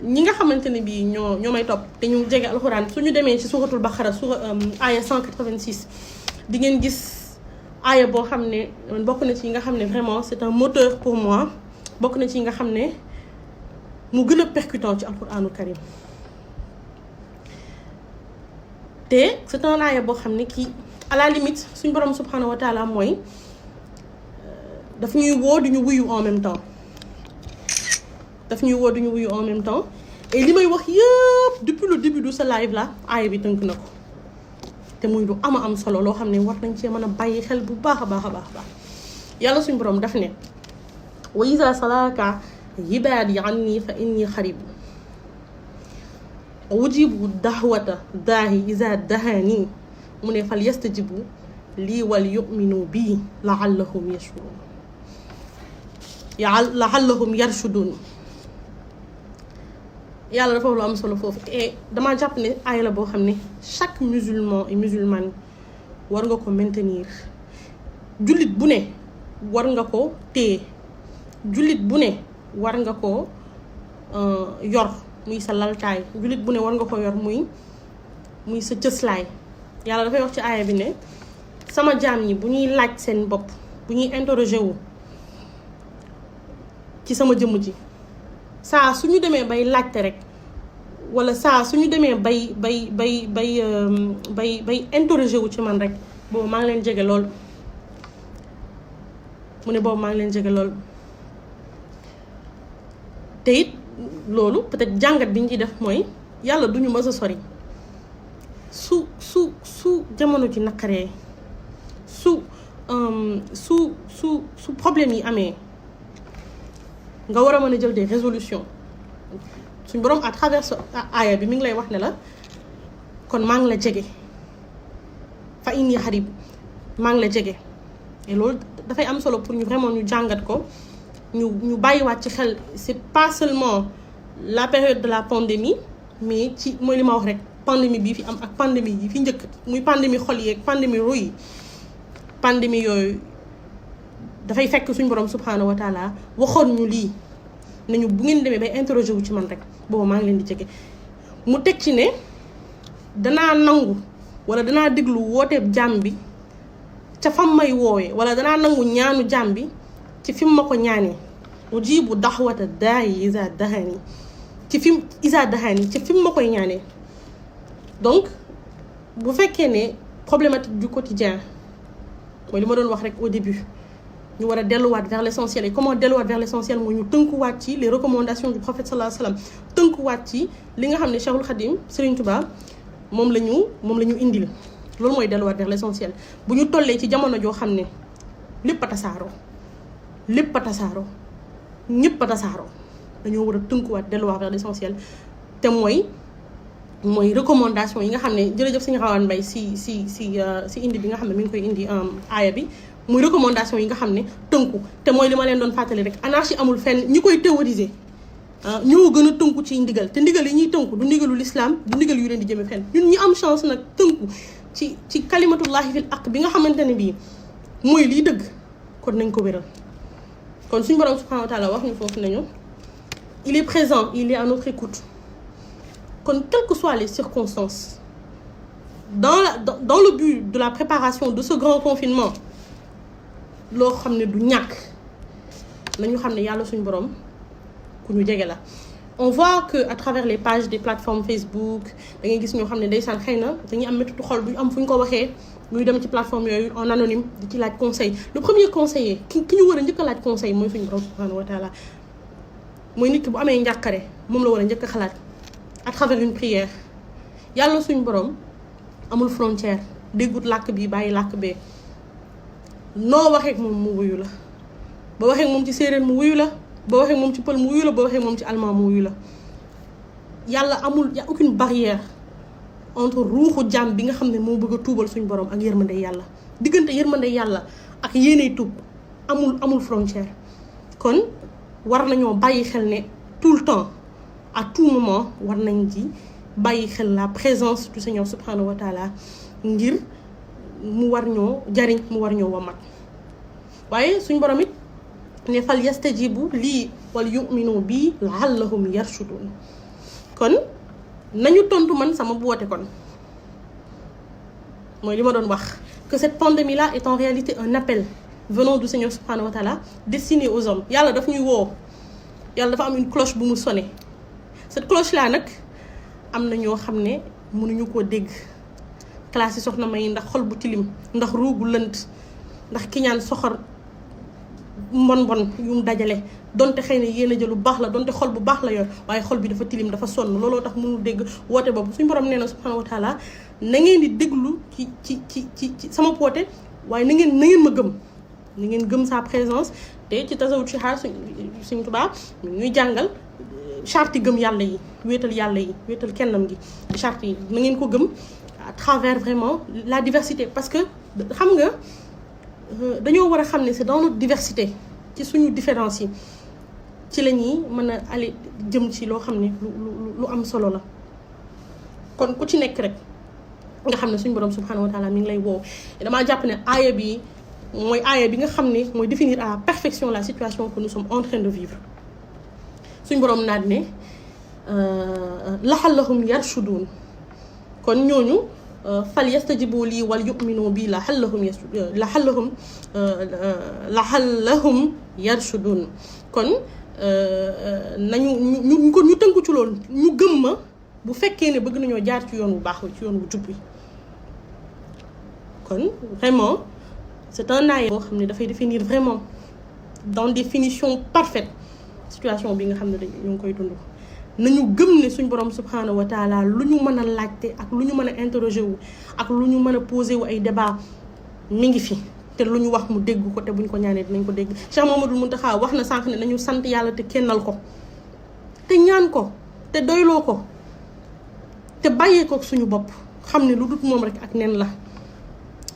ñi nga xamante ne bii ñoo may topp te ñu jege alxuraan, suñu demee ci suratul baqara aaya 186 di ngeen gis aaya boo xam ne bokk na ci yi nga xam ne vraiment c'est un moteur pour moi, bokk na ci yi nga xam ne mu gën a percutant ci alxuraanul karim. te c'est un aaya boo xam ne kii à la limite suñu borom subhanahu wa taala mooy daf ñuy woo di ñu wuyu en même temps. Et li may wax yëpp depuis le début de ce live là aaya bi tënk na ko, te muy lu am solo loo xam ne war nañ cee mën a bàyyi xel bu baax a baax. Yàlla suñu borom daf ne wa iza salaka ibaadi anni fa inni xarib ujibu dahwata daahi iza dahani, mu ne fal yastajibu lii wal yuminu bii laallahum yarshudun. Yàlla dafa lu am solo foofu. Et dama jàpp ne aaya la boo xam ne chaque musulman et musulmane war nga ko maintenir. Jullit bu ne war nga ko téye, jullit bu ne war nga ko yor muy sa laltaay, jullit bu ne war nga ko yor muy sa cëslaay. Yàlla dafay wax ci aaya bi ne sama jaam ñi bu ñuy laaj seen bopp, bu ñuy interroger wu ci sama jëmm ji, saa suñu demee bay laajte rek, wala saa suñu demee bay interroger wu ci man rek, boobu maa ngi leen jege lool. mu ne boobu maa ngi leen jege lool. te it loolu peut-être jàngat bi ñu ciy def mooy yàlla duñu mës a sori. su jamono ji naqaree, su problème yi amee, nga war a mën a jël des résolutions. suñ borom à travers aaya bi mi ngi lay wax ne la kon maa ngi la jege fa inni xarib, maa ngi la jege. et loolu dafay am solo pour ñu vraiment ñu jàngat ko ñu bàyyiwaat ci xel c'est pas seulement la période de la pandémie mais ci mooy li ma wax rek pandémie bii fi am ak pandémie yi fi njëkk muy pandémie xol yi ak pandémie ru yi pandémie yooyu dafay fekk suñu borom subhanahu wa taala waxoon ñu lii nañu bu ngeen demee bay interroger wu ci man rek boobu maa ngi leen di jege. mu teg ci ne danaa nangu wala danaa déglu wooteeb jàmm bi ca fam may woowee wala danaa nangu ñaanu jàmm bi ci fi mu ma ko ñaanee ujibu daxwata daayi isa dahani ci fi isa dahani ci fi mu ma koy ñaanee. donc bu fekkee ne problématique du quotidien mooy li ma doon wax rek au début ñu war a delluwaat vers l'essentiel et comment delluwaat vers l'essentiel mooy ñu tënkuwaat ci les recommandations du prophète sallallahu alayhi wa sallam tënkuwaat ci li nga xam ne Cheikhul Khadim Serigne Touba moom la ñu indil. loolu mooy delluwaat vers l'essentiel bu ñu tollee ci jamono joo xam ne lépp a tasaaroo ñëpp a tasaaroo dañoo war a tënkuwaat delluwaat vers l'essentiel te mooy recommandation yi nga xam ne jërëjëf Sëñ Xawaan Mbay si indi bi nga xam ne mi ngi koy indi aaya bi muy recommandation yi nga xam ne tënku te mooy li ma leen doon fàttali rek anarchie amul fenn ñi koy théoriser ñoo gën a tënku ci ndigal te ndigal yi ñuy tënku du ndigalu l'islam du ndigal yu leen di jëme fenn ñun ñi am chance nag tënku ci kalimatullahi fil aq bi nga xamante ne bii mooy lii dëgg kon nañ ko wéral kon suñu borom subhanahu wa taala wax ñu foofu nañu il est présent il est à notre écoute kon quelles que soient les circonstances dans le but de la préparation de ce grand confinement loo xam ne du ñàkk nañu xam ne yàlla suñu borom ku ñu jege la. on voit que à travers les pages des plateformes Facebook da ngay gis ñoo xam ne ndeysaan xëy na dañuy am méttitu xol duñu am fu ñu ko waxee ñuy dem ci plateforme yooyu en anonyme di ci laaj conseil. le premier conseiller ki ñu war a njëkk a laaj conseil mooy suñu borom subhanahu wa taala mooy nit ki bu amee njàqare moom la war a njëkk a xalaat à travers une prière. yàlla suñu borom amul frontière déggut làkk bi bàyyi làkk bee noo waxee moom mu wuyu la ba waxee moom ci séeréer mu wuyu la ba waxee moom ci pël mu wuyu la ba waxee moom ci allemand mu wuyu la. yàlla amul y a aucune barrière entre ruuxu jàmm bi nga xam ne moo bëgg a tuubal suñu borom ak yërmande yàlla diggante yërmande yàlla ak yéeney tuub amul frontière. kon war nañoo bàyyi xel ne tout le temps à tout moment war nañ ci bàyyi xel la présence du Seigneur subhanahu wa taala ngir mu war ñoo jariñ mu war ñoo wamat. waaye suñ borom it ne fal yastajibu lii wal yu'minu bii la'allahum yarshudun kon nañu tontu man sama woote kon mooy li ma doon wax que cette pandémie là est en réalité un appel venant du Seigneur subhanahu wa taala destiné aux hommes. yàlla daf ñuy woo yàlla dafa am une cloche bu mu sonné cette cloche là nag am na ñoo xam ne mënuñu koo dégg classe yi soxna may ndax xol bu tilim ndax ruugu lënt ndax kiñaan soxor mbon yu mu dajale donte xëy na yéen a jël lu baax la donte xol bu baax la yor waaye xol bi dafa tilim dafa sonn looloo tax mënul dégg woote boobu suñu borom nee na subhanahu wa taala na ngeen di déglu ci sama woote waaye na ngeen ma gëm na ngeen gëm sa présence te ci tasawut ci xaar suñu tubaab ñuy jàngal charte yi gëm yàlla yi wéetal kennam gi charte yi na ngeen ko gëm à travers vraiment la diversité parce que xam nga dañoo war a xam ne c'est dans notre diversité ci suñu différence yi ci la ñuy mën a aller jëm ci loo xam ne lu am solo la. kon ku ci nekk rek nga xam ne suñu borom subhanahu wa taala mi ngi lay woo damaa jàpp ne aaya bi mooy aaya bi nga xam ne mooy définir à la perfection la situation que nous sommes en train de vivre. suñu borom naat ne laxallahum yarshudun kon ñooñu fal yastajibu lii wal yu'minu bi laxallahum yarshudun kon nañu kon ñu tënku ci loolu ñu gëm ma bu fekkee ne bëgg nañoo jaar ci yoon bu baax ci yoon bu jub bi. kon vraiment c'est un aaya boo xam ne dafay définir vraiment dans des définitions parfaites situation bi nga xam ne ñu ngi koy dund. nañu gëm ne suñ borom subhanahu wa taala lu ñu mën a laajte ak lu ñu mën a interroger wu ak lu ñu mën a poser wu ay débat mi ngi fi te lu ñu wax mu dégg ko te buñ ko ñaanee dinañ ko dégg. Cheikh Mouhamadoul Mountakha wax na sànq ne nañu sant yàlla te kennal ko te ñaan ko te doyloo ko te bàyyee ko suñu bopp xam ne lu dut moom rek ak nen la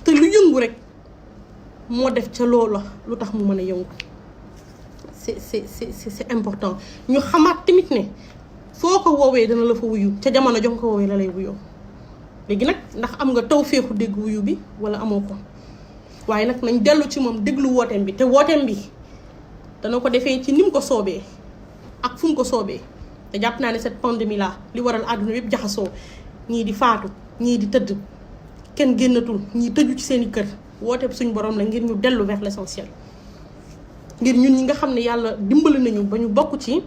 te lu yëngu rek moo def ca loola lu tax mu mën a yëngu. c'est important ñu xamaat tamit ne foo ko woowee dana la fa wuyu ca jamono jox ko woowee la lay wuyoo. léegi nag ndax am nga tawféexu dégg wuyu bi wala amoo ko waaye nag nañ dellu ci moom déglu wooteem bi te wooteem bi dana ko defee ci ni mu ko soobee ak fu mu ko soobee. te jàpp naa ne cette pandémie là li waral àdduna yëpp jaxasoo ñii di faatu ñii di tëdd kenn génnatul ñii tëju ci seeni kër woote suñ borom la ngir ñu dellu vers l'essentiel. ngir ñun ñi nga xam ne yàlla dimbali nañu ba ñu bokk ci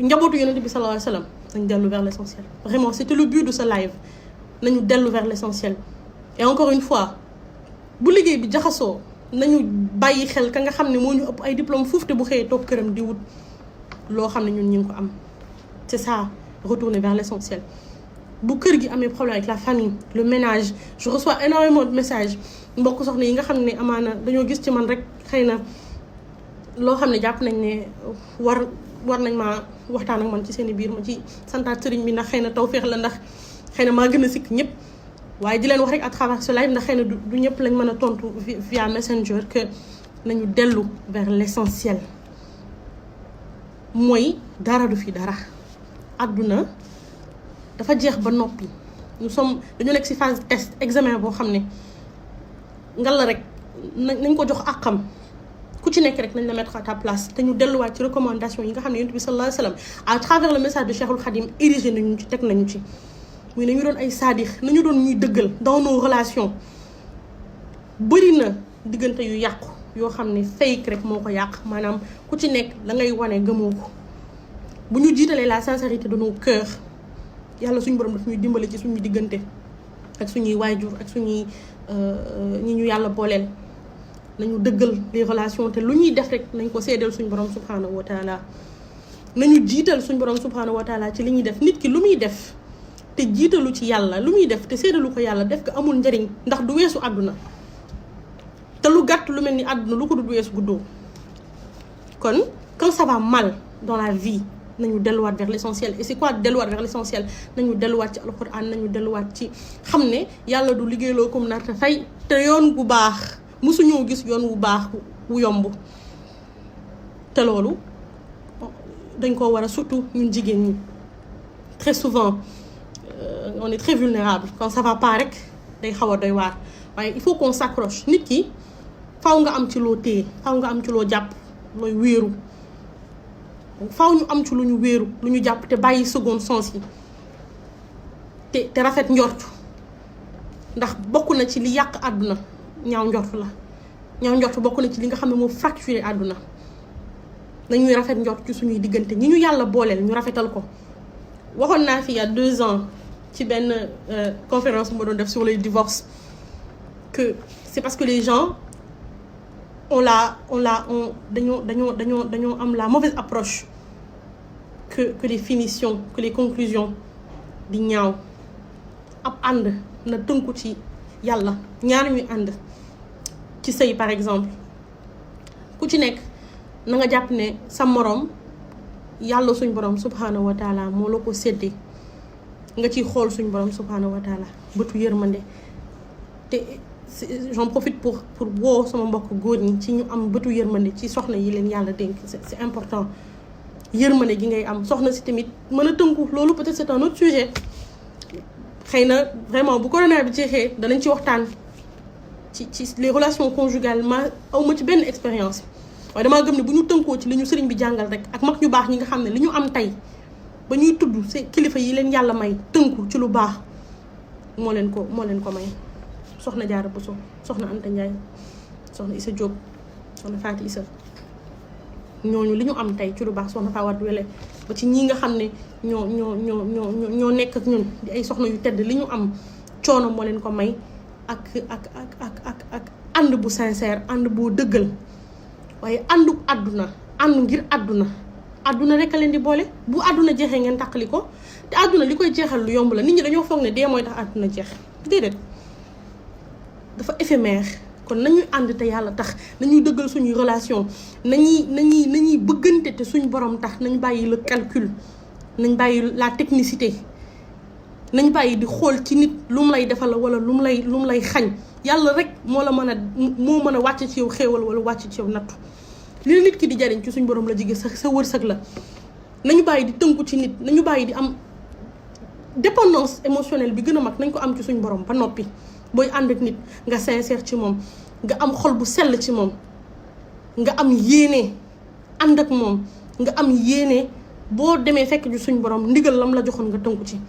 njabootu yonent bi sallallahu alayhi wasallam nañ dellu vers l'essentiel. Vraiment c'était le but de ce live nañu dellu vers l'essentiel. Et encore une fois bu liggéey bi jaxasoo nañu bàyyi xel ka nga xam ne moo ñu ëpp ay diplôme foofu te bu xëyee toog këram di wut loo xam ne ñun ñu ngi ko am. C'est ça, retourner vers l'essentiel. bu kër gi amee problème avec la famille le ménage je reçois énormément de messages mbokk soxna yi nga xam ne amaana dañoo gis ci man rek xëy na loo xam ne jàpp nañ ne war nañ maa waxtaan ak man ci seen i biir ma ci santaat sëriñ bi ndax xëy na tawfeex la ndax xëy na maa gën a sikk ñëpp waaye di leen wax rek à travers ce live ndax xëy na du ñëpp lañ mën a tontu via messenger que nañu dellu vers l'essentiel. mooy dara du fi dara àdduna dafa jeex ba noppi dañu nekk ci phase test examen boo xam ne ngal la rek nañ ko jox àqam ku ci nekk rek nañ la mettre à ta place te ñu delluwaat ci recommandation yi nga xam ne Yonent bi sallallahu alayhi wa sallam à travers le message de Cheikhul Khadim érigé nañu ci teg nañu ci muy nañu doon ay saadix nañu doon ñuy dëggal dans nos relations. bëri na diggante yu yàqu yoo xam ne fake rek moo ko yàq maanaam ku ci nekk la ngay wane gëmoo ko bu ñu jiitalee la sincérité de nos cœurs yàlla suñu borom daf ñuy dimbali ci suñu diggante ak suñuy waajur ak suñuy ñi ñu yàlla booleel nañu dëggal les relations te lu ñuy def rek nañ ko seedeel suñu borom subhanahu wa taala nañu jiital suñu borom subhanahu wa taala ci li ñuy def nit ki lu muy def te jiitalu ci yàlla lu muy def te seedalu ko yàlla def ko amul njariñ ndax du weesu àdduna te lu gàtt lu mel ni àdduna lu ko du weesu guddoo. kon quand ça va mal dans la vie nañu delluwaat vers l'essentiel et c'est quoi delluwaat vers l'essentiel nañu delluwaat ci alxuraan nañu delluwaat ci xam ne yàlla du liggéeyloo comme nar te fay te yoon bu baax musuñoo gis yoon wu baax wu yomb te loolu dañ ko war a surtout ñun jigéen ñi très souvent on est très vulnérable quand ça va pas rek day xaw a doy waar waaye il faut qu'on s'accroche nit ki faw nga am ci loo téye faw nga am ci loo jàpp looy wéeru faw ñu am ci lu ñu wéeru lu ñu jàpp te bàyyi second sens yi te rafet njort ndax bokk na ci li yàq àdduna ñaaw njort la ñaaw njort bokk na ci li nga xam ne moo fracturé àdduna nañuy rafet njort ci suñuy diggante ñi ñu yàlla booleel ñu rafetal ko. waxoon naa fi il y a 2 ans ci benn conférence bu ma doon def sur les divorces que c'est parce que les gens dañoo am la mauvaise approche que les finitions que les conclusions di ñaaw. ab ànd na tënku ci yàlla ñaar ñuy ànd ci sëy par exemple ku ci nekk na nga jàpp ne sa moroom yàlla suñ borom subhanahu wa taala moo la ko séddee nga ciy xool suñ borom subhanahu wa taala bëtu yërmande te j'en profite pour woo sama mbokk góor ñi ci ñu am bëtu yërmande ci soxna yi leen yàlla dénk c'est important yërmande gi ngay am soxna si tamit mën a tënku loolu peut-être c'est un autre sujet xëy na vraiment bu corona bi jeexee danañ ci waxtaan ci les relations conjugales awma ci benn expérience waaye damaa gëm ne bu ñu tënkoo ci li ñu sëriñ bi jàngal rek ak mag ñu baax ñi nga xam ne li ñu am tey ba ñuy tudd ci kilifa yi leen yàlla may tënku ci lu baax moo leen ko may soxna Jaara Buso soxna Anta Ndiaye soxna Issa Diop soxna Faati Issa ñooñu li ñu am tey ci lu baax soxna Fawad Wele ba ci ñi nga xam ne ñoo nekk ak ñun di ay soxna yu tedd li ñu am coono moo leen ko may ak ànd bu sincère ànd boo dëggal waaye àndu àdduna ànd ngir àdduna rek a leen di boole bu àdduna jeexee ngeen tàqali ko te àdduna li koy jeexal lu yomb la nit ñi dañoo foog ne dee mooy tax àdduna jeex déedéet dafa éphémère kon nañuy ànd te yàlla tax nañuy dëggal suñuy relation nañuy bëggante te suñ borom tax nañ bàyyi le calcul nañ bàyyi la technicité nañ bàyyi di xool ci nit lu mu lay defal wala lu mu lay xañ yàlla rek moo mën a wàcc ci yow xéewal wala wàcc ci yow nattu li la nit ki di jariñ ci suñ borom la jige sa wërsëg la. nañu bàyyi di tënku ci nit nañu bàyyi di am dépendance émotionnelle bi gën a mag nañ ko am ci suñ borom ba noppi booy ànd ak nit nga sincère ci moom nga am xol bu sell ci moom nga am yéene ànd ak moom nga am yéene boo demee fekk ju suñ borom ndigal lam la joxoon nga tënku ci.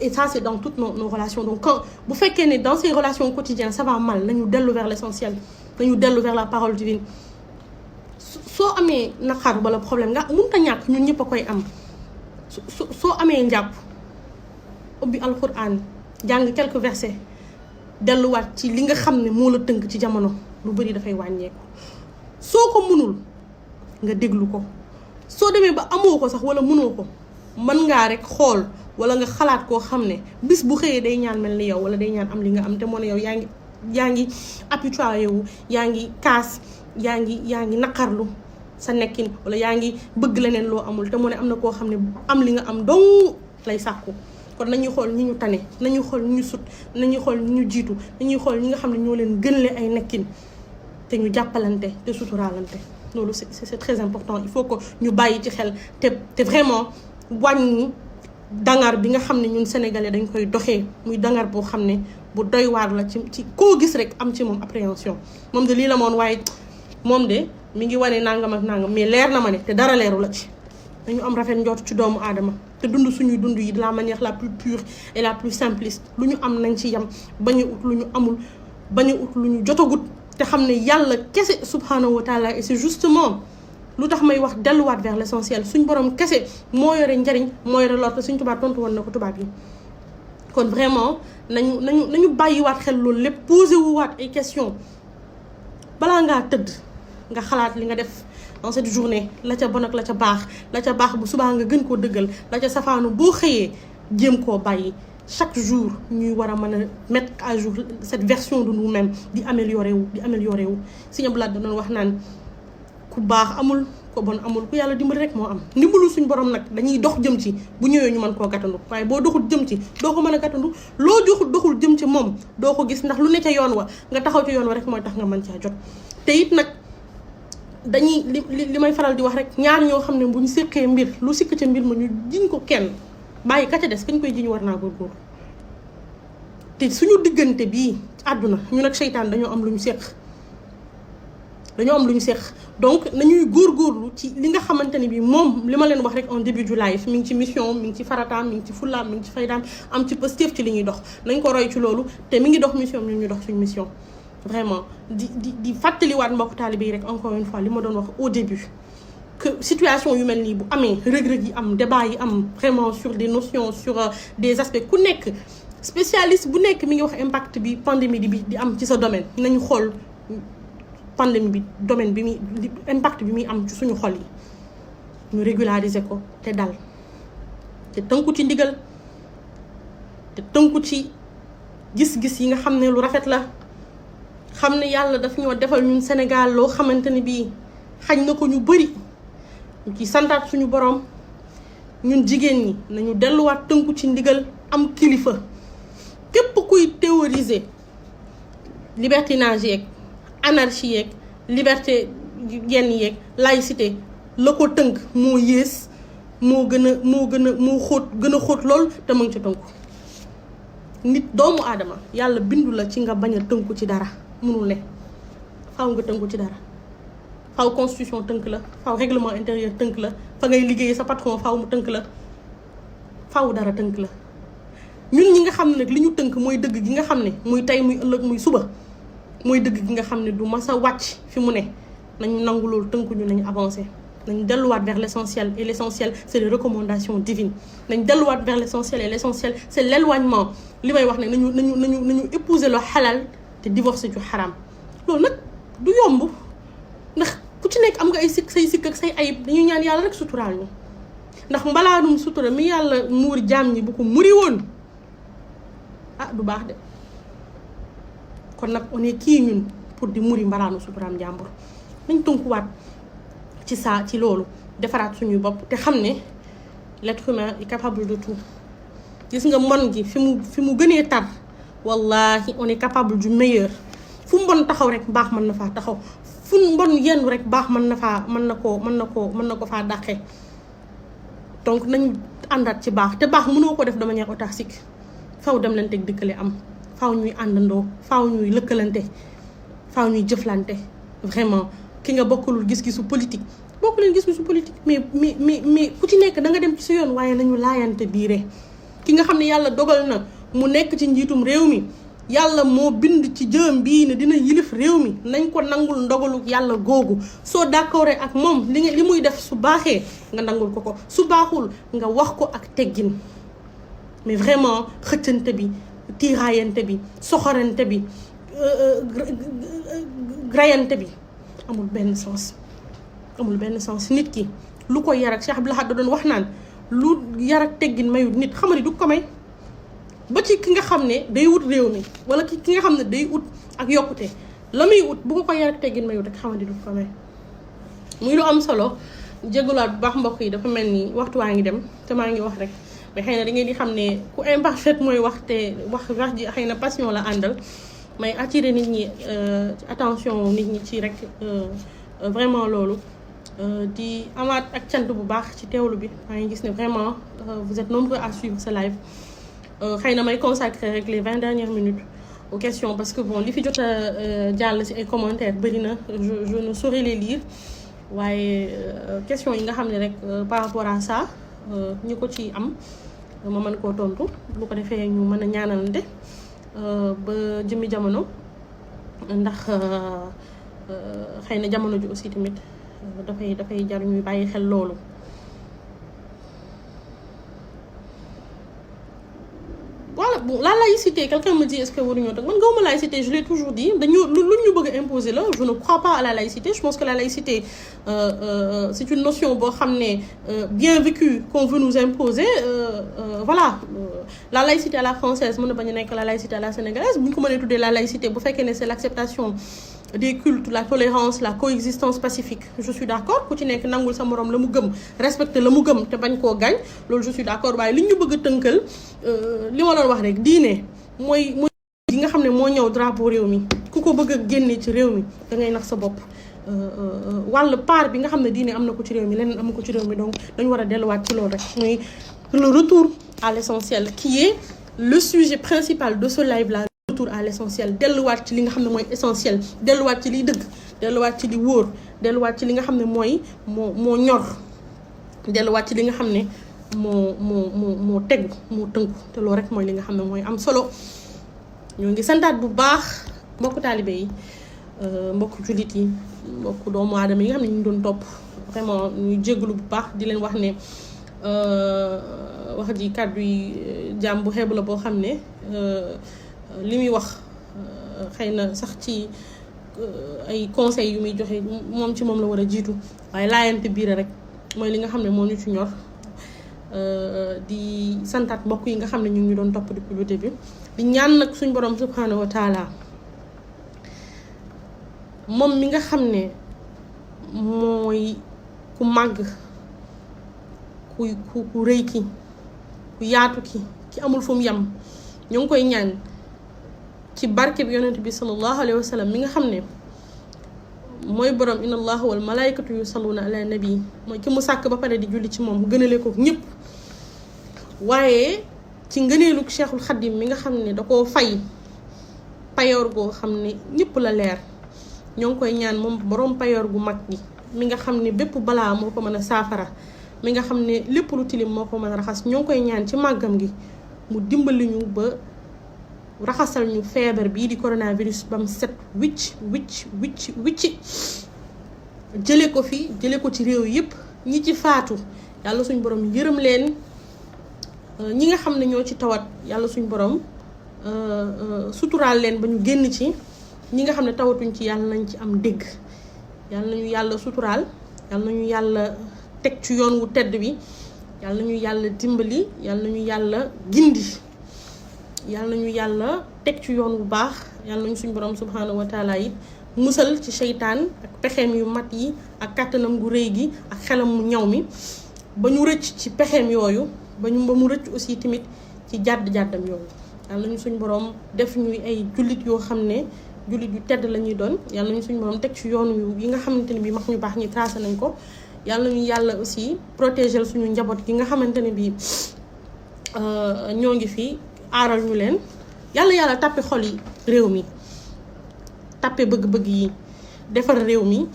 Et ça c'est dans toutes nos relations donc quand bu fekkee ne dans ces relations quotidiennes ça va mal nañu dellu vers l'essentiel nañu dellu vers la parole divine. soo amee naqar wala problème nga mënut a ñàkk ñun ñëpp a koy am soo amee njàpp ubbi alxuraan jàng quelques versets delluwaat ci li nga xam ne moo la tënk ci jamono lu bari dafay wàññeeku. soo ko mënul nga déglu ko soo demee ba amoo ko sax wala mënoo ko mën ngaa rek xool wala nga xalaat koo xam ne bis bu xëyee day ñaan mel ni yow wala day ñaan am li nga am te moo ne yow yaa ngi apitoyé wu yaa ngi kaas yaa ngi naqarlu sa nekkin wala yaa ngi bëgg leneen loo amul te moo ne am na koo xam ne am li nga am dong lay sàkku. kon nañuy xool ñi ñu tane nañuy xool ñi ñu sut nañuy xool ñi ñu jiitu nañuy xool ñi nga xam ne ñoo leen gënle ay nekkin te ñu jàppalante te suturaalante loolu c'est très important. il faut que ñu bàyyi ci xel te vraiment wàññi dangar bi nga xam ne ñun sénégalais dañ koy doxee muy dangar boo xam ne bu doy waar la ci koo gis rek am ci moom appréhension moom de lii la moon waaye moom de mi ngi wane nangam ak nangam mais leer na ma ne te dara leeru la ci. dañu am rafet njort ci doomu aadama te dund suñuy dund yi de la manière la plus pure et la plus simpliste lu ñu am nañ ci yem bañ a ut lu ñu amul bañ a ut lu ñu jotagut te xam ne yàlla kese subhanahu wa taala et c'est justement lu tax may wax delluwaat vers l'essentiel suñ borom kese moo yore njariñ moo yore lor te suñ tubaab tontu woon na ko tubaab yi. kon vraiment nañu bàyyiwaat xel loolu lépp posé wu waat ay questions balaa ngaa tëdd nga xalaat li nga def dans cette journée la ca bon ak la ca baax bu subaa nga gën koo dëggal la ca safaanu boo xëyee jéem koo bàyyi chaque jour ñuy war a mën a mettre à jour cette version de nous-mêmes di améliorer wu Sëñ Abdou Lahad doon wax naan ku baax amul ko bon amul ku yàlla dimbali rek moo am ndimbalu suñ borom nag dañuy dox jëm ci bu ñëwee ñu mën koo gàttandu waaye boo doxul jëm ci doo ko mën a gàttandu loo doxul jëm ci moom doo ko gis ndax lu ne ca yoon wa nga taxaw ci yoon wa rek mooy tax nga mën caa jot. te it nag dañuy li may faral di wax rek ñaar ñoo xam ne bu ñu séqee mbir lu sikk ca mbir ma ñu jiñ ko kenn bàyyi ka ca des kañ koy jiñ war naa góorgóorlu te suñu diggante bii àdduna ñu nag seytaan dañoo am lu ñu séq donc nañuy góorgóorlu ci li nga xamante ni bii moom li ma leen wax rek en début du live mi ngi ci mission mi ngi ci farataam mi ngi ci fullaam mi ngi ci faydaam am ci positif ci li ñuy dox nañ ko roy ci loolu te mi ngi dox mission ñun ñu dox suñu mission vraiment di fàttaliwaat mbokk taalibe yi rek encore une fois li ma doon wax au début que situation yu mel nii bu amee rëg-rëg yi am débat yi am vraiment sur des notions sur des aspects ku nekk spécialiste bu nekk mi ngi wax impact bi pandémie bi di am ci sa domaine nañu xool pandémie bi domaine bi muy impact bi muy am ci suñu xol yi ñu régulariser ko te dal te tënku ci ndigal te tënku ci gis-gis yi nga xam ne lu rafet la xam ne yàlla daf ñoo defal ñun Sénégal loo xamante ne bii xañ na ko ñu bëri ñu ci santaat suñu borom ñun jigéen ñi nañu delluwaat tënku ci ndigal am kilifa képp kuy théoriser libertinage yeeg anarchie yeeg liberté yenn yeeg laïcité la ko tënk moo yées moo xóot gën a xóot lool te mu ngi ci tënku nit doomu aadama yàlla bindu la ci nga bañ a tënku ci dara mënul ne faaw nga tënku ci dara faaw constitution tënk la faaw règlement intérieur tënk la fa ngay liggéey sa patron faaw mu tënk la faaw dara tënk la ñun ñi nga xam ne nag li ñu tënk mooy dëgg gi nga xam ne muy tey muy ëllëg muy suba mooy dëgg gi nga xam ne du mas a wàcc fi mu ne nañu nangu loolu tënku ñu nañu avancé nañ delluwaat vers l'essentiel et l'essentiel c'est les recommandations divines nañ delluwaat vers l'essentiel et l'essentiel c'est l'éloignement li may wax ne nañu épouser le halal te divorcer ju xaraam loolu nag du yomb ndax ku ci nekk am nga ay say sikk ak say ayib dañuy ñaan yàlla rek suturaal ñu ndax mbalaanum sutura mi yàlla muur jaam ñi bu ko muri woon du baax de kon nag on est kii ñun pour di muri mbalaanu suturaam jàmbur nañ tënkuwaat ci saa ci loolu defaraat suñuy bopp te xam ne l'être humain est capable de tout gis nga mon gi fi mu gënee tar wallahi on est capable du meilleur. fu mbon taxaw rek baax mën na faa taxaw, fu mbon yenn rek baax mën na ko faa dàqee. donc nañu àndaat ci baax, te baax mënoo ko def de manière autarcique. faw dem leen teg dëkkale am, faw ñuy àndandoo, faw ñuy lëkkalante, faw ñuy jëflante. vraiment ki nga bokkulul gis-gisu politique bokku leen gis-gisu politique, mais ku ci nekk da nga dem ci sa yoon, waaye nañu laayante biire. ki nga xam ne yàlla dogal na mu nekk ci njiitum réew mi, yàlla moo bind ci jëm bii ne dina yilif réew mi, nañ ko nangul ndogalu yàlla googu. soo d'accord ak moom li muy def su baaxee nga nangul ko, su baaxul nga wax ko ak teggin. mais vraiment xëccante bi, tiiraayante bi, soxorante bi, grayante bi amul benn sens. Nit ki lu ko yar ak Cheikh Abdou Lahad da doon wax naan lu yar ak teggin mayut nit xamali du ko may. ba ci ki nga xam ne day wut réew mi, wala ki nga xam ne day ut ak yokkute, la muy ut bu ko yar ak teggin mayut rek xamali du ko may. muy lu am solo. jégaluwaat bu baax mbokk yi, dafa mel ni waxtu waa ngi dem te maa ngi wax rek, mais xëy na da ngeen di xam ne ku imparfait mooy wax te wax ji xëy na passion la àndal. may attirer nit ñi attention nit ñi ci rek vraiment loolu. di amaat ak cant bu baax ci teewlu bi. maa ngi gis ne vraiment vous êtes nombreux à suivre ce live. xëy na may consacrer rek les 20 dernières minutes aux questions, parce que bon li fi jot a jàll ci ay commentaires bëri na, je ne saurais les lire. waaye questions yi nga xam ne rek par rapport à ça ñu ko ci am ma mën koo tontu, bu ko defee ñu mën a ñaanalante ba jëmmi jamono, ndax xëy na jamono ji aussi tamit dafay jar ñuy bàyyi xel loolu. voilà bon, la laïcité, quelqu'un me dit est-ce que waruñoo teg man gawma laïcité, je l'ai toujours dit. dañu lu ñu bëgg a imposer la. je ne crois pas à la laïcité. je pense que la laïcité c'est une notion boo xam ne bien vécue qu'on veut nous imposer. voilà la laïcité à la française mën na bañ a nekk la laïcité à la sénégalaise. bu ñu ko mënee tuddee la laïcité bu fekkee ne c'est l'acceptation des cultes, la tolérance, la coexistence pacifique, je suis d'accord. ku ci nekk nangul sa morom la mu gëm, respecter la mu gëm te bañ koo gaañ, loolu je suis d'accord. waaye li ñu bëgg a tënkal li ma doon wax rek, diine mooy yi nga xam ne moo ñëw drapeau réew mi. ku ko bëgg a génne ci réew mi da ngay nax sa bopp. wàll part bi nga xam ne diine am na ko ci réew mi, leneen am na ko ci réew mi, donc dañu war a delluwaat ci loolu rek. muy le retour à l'essentiel qui est le sujet principal de ce live là. Retour à l'essentiel, delluwaat ci li nga xam ne mooy essentiel, delluwaat ci liy dëgg, delluwaat ci li wóor, delluwaat ci li nga xam ne mooy moo ñor, delluwaat ci li nga xam ne moo tegu, moo tënku. te loolu rek mooy li nga xam ne mooy am solo. ñoo ngi santaat bu baax mbokku taalibe yi, mbokku jullit yi, mbokku doomu aadama yi nga xam ne ñu doon topp. vraiment ñuy jégalu bu baax, di leen wax ne wax ji kàddu yi jàmm bu xeebu la boo xam ne li muy wax xëy na sax ci ay conseils yu muy joxe moom ci moom la war a jiitu, waaye laayante biir rek mooy li nga xam ne moo ñu ci ñor. di santaat mbokk yi nga xam ne ñu ngi doon topp depuis le début. di ñaan nag suñ borom subhanahu wa taala moom mi nga xam ne mooy ku màgg, ku rëy ki, ku yaatu ki amul fu mu yem. ñoo ngi koy ñaan ci barke bi yonent bi sallallahu alayhi wa sallam mi nga xam ne mooy borom inna allaha wal malaikatu yusalluna ala nabi, mooy ki mu sàkk ba pare di julli ci moom, gënale ko ñëpp. waaye ci ngëneelu Cheikhul Khadim mi nga xam ne da koo fay payoor goo xam ne ñëpp la leer. ñoo ngi koy ñaan moom borom payoor gu mag gi, mi nga xam ne bépp balaa moo ko mën a saafara, mi nga xam ne lépp lu tilim moo ko mën a raxas. ñoo ngi koy ñaan ci màggam gi mu dimbali ñu ba raxasal ñu feebar bii di coronavirus ba mu set wicc jële ko fi, jële ko ci réew yëpp. ñi ci faatu yàlla suñ borom yërëm leen, ñi nga xam ne ñoo ci tawat yàlla suñ borom suturaal leen ba ñu génn ci. ñi nga xam ne tawatuñ ci yàlla nañ ci am dégg, yàlla nañu yàlla suturaal, yàlla nañu yàlla teg ci yoon wu tedd bi, yàlla nañu yàlla dimbali, yàlla nañu yàlla gindi, yàlla nañu yàlla teg ci yoon wu baax. yàlla nañu suñ borom subhanahu wa taala it musal ci seytaan ak pexeem yu mat yi, ak kàttanam gu rëy gi, ak xelam mu ñaw mi, ba ñu rëcc ci pexeem yooyu, ba mu rëcc aussi tamit ci jàddam yooyu. yàlla nañu suñu borom def ñuy ay jullit yoo xam ne jullit yu tedd la ñuy doon yàlla nañu suñu borom teg ci yoon yi nga xamante ne bi mag ñu baax ñi tracé nañ ko yàlla nañu yàlla aussi protéger suñu njaboot gi nga xamante ne bi ñoo ngi fi aaral ñu leen yàlla tàppe xol yi réew mi tàppe bëgg-bëgg yi defar réew mi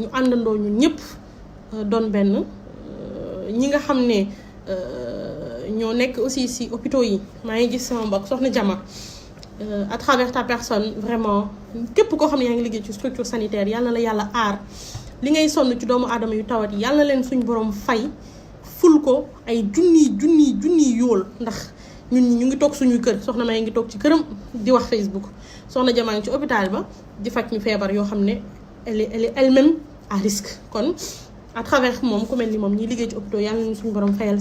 ñu àndandoo ñun ñëpp doon benn ñi nga xam ne ñoo nekk aussi ci hôpitaux yi maa ngi gis sama mbokk soxna Jama à travers ta personne vraiment képp koo xam ne yaa ngi liggéey ci structure sanitaire yàlla na la yàlla aar li ngay sonn ci doomu aadama yu tawat yi yàlla na leen suñ borom fay ful ko ay junni yool ndax ñun ñu ngi toog suñu kër soxna May ngi toog ci këram di wax Facebook soxna Jama ngi ci hôpital ba di faj ñu feebar yoo xam ne elle est elle-même à risque kon à travers moom ku mel ni moom ñi liggéey ci hôpitaux yàlla nañu suñu borom fayal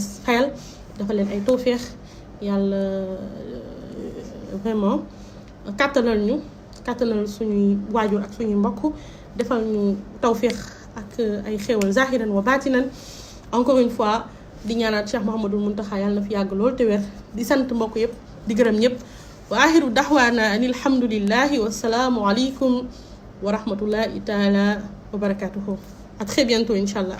dafa leen ay tawféex yàlla vraiment kàttanal suñuy waajur ak suñuy mbokk defal ñu tawféex ak ay xéewal zahiran wa batinan encore une fois di ñaanaat Cheikh Mouhamadul Mountakha yàlla na fi yàgg lool te wér di sant mbokk yëpp di gërëm ñëpp wa axiru daxwaana an alhamdulillahi wasalaamu aleykum wa rahmatullahi taala wa barakatuhu à très bientôt inchallah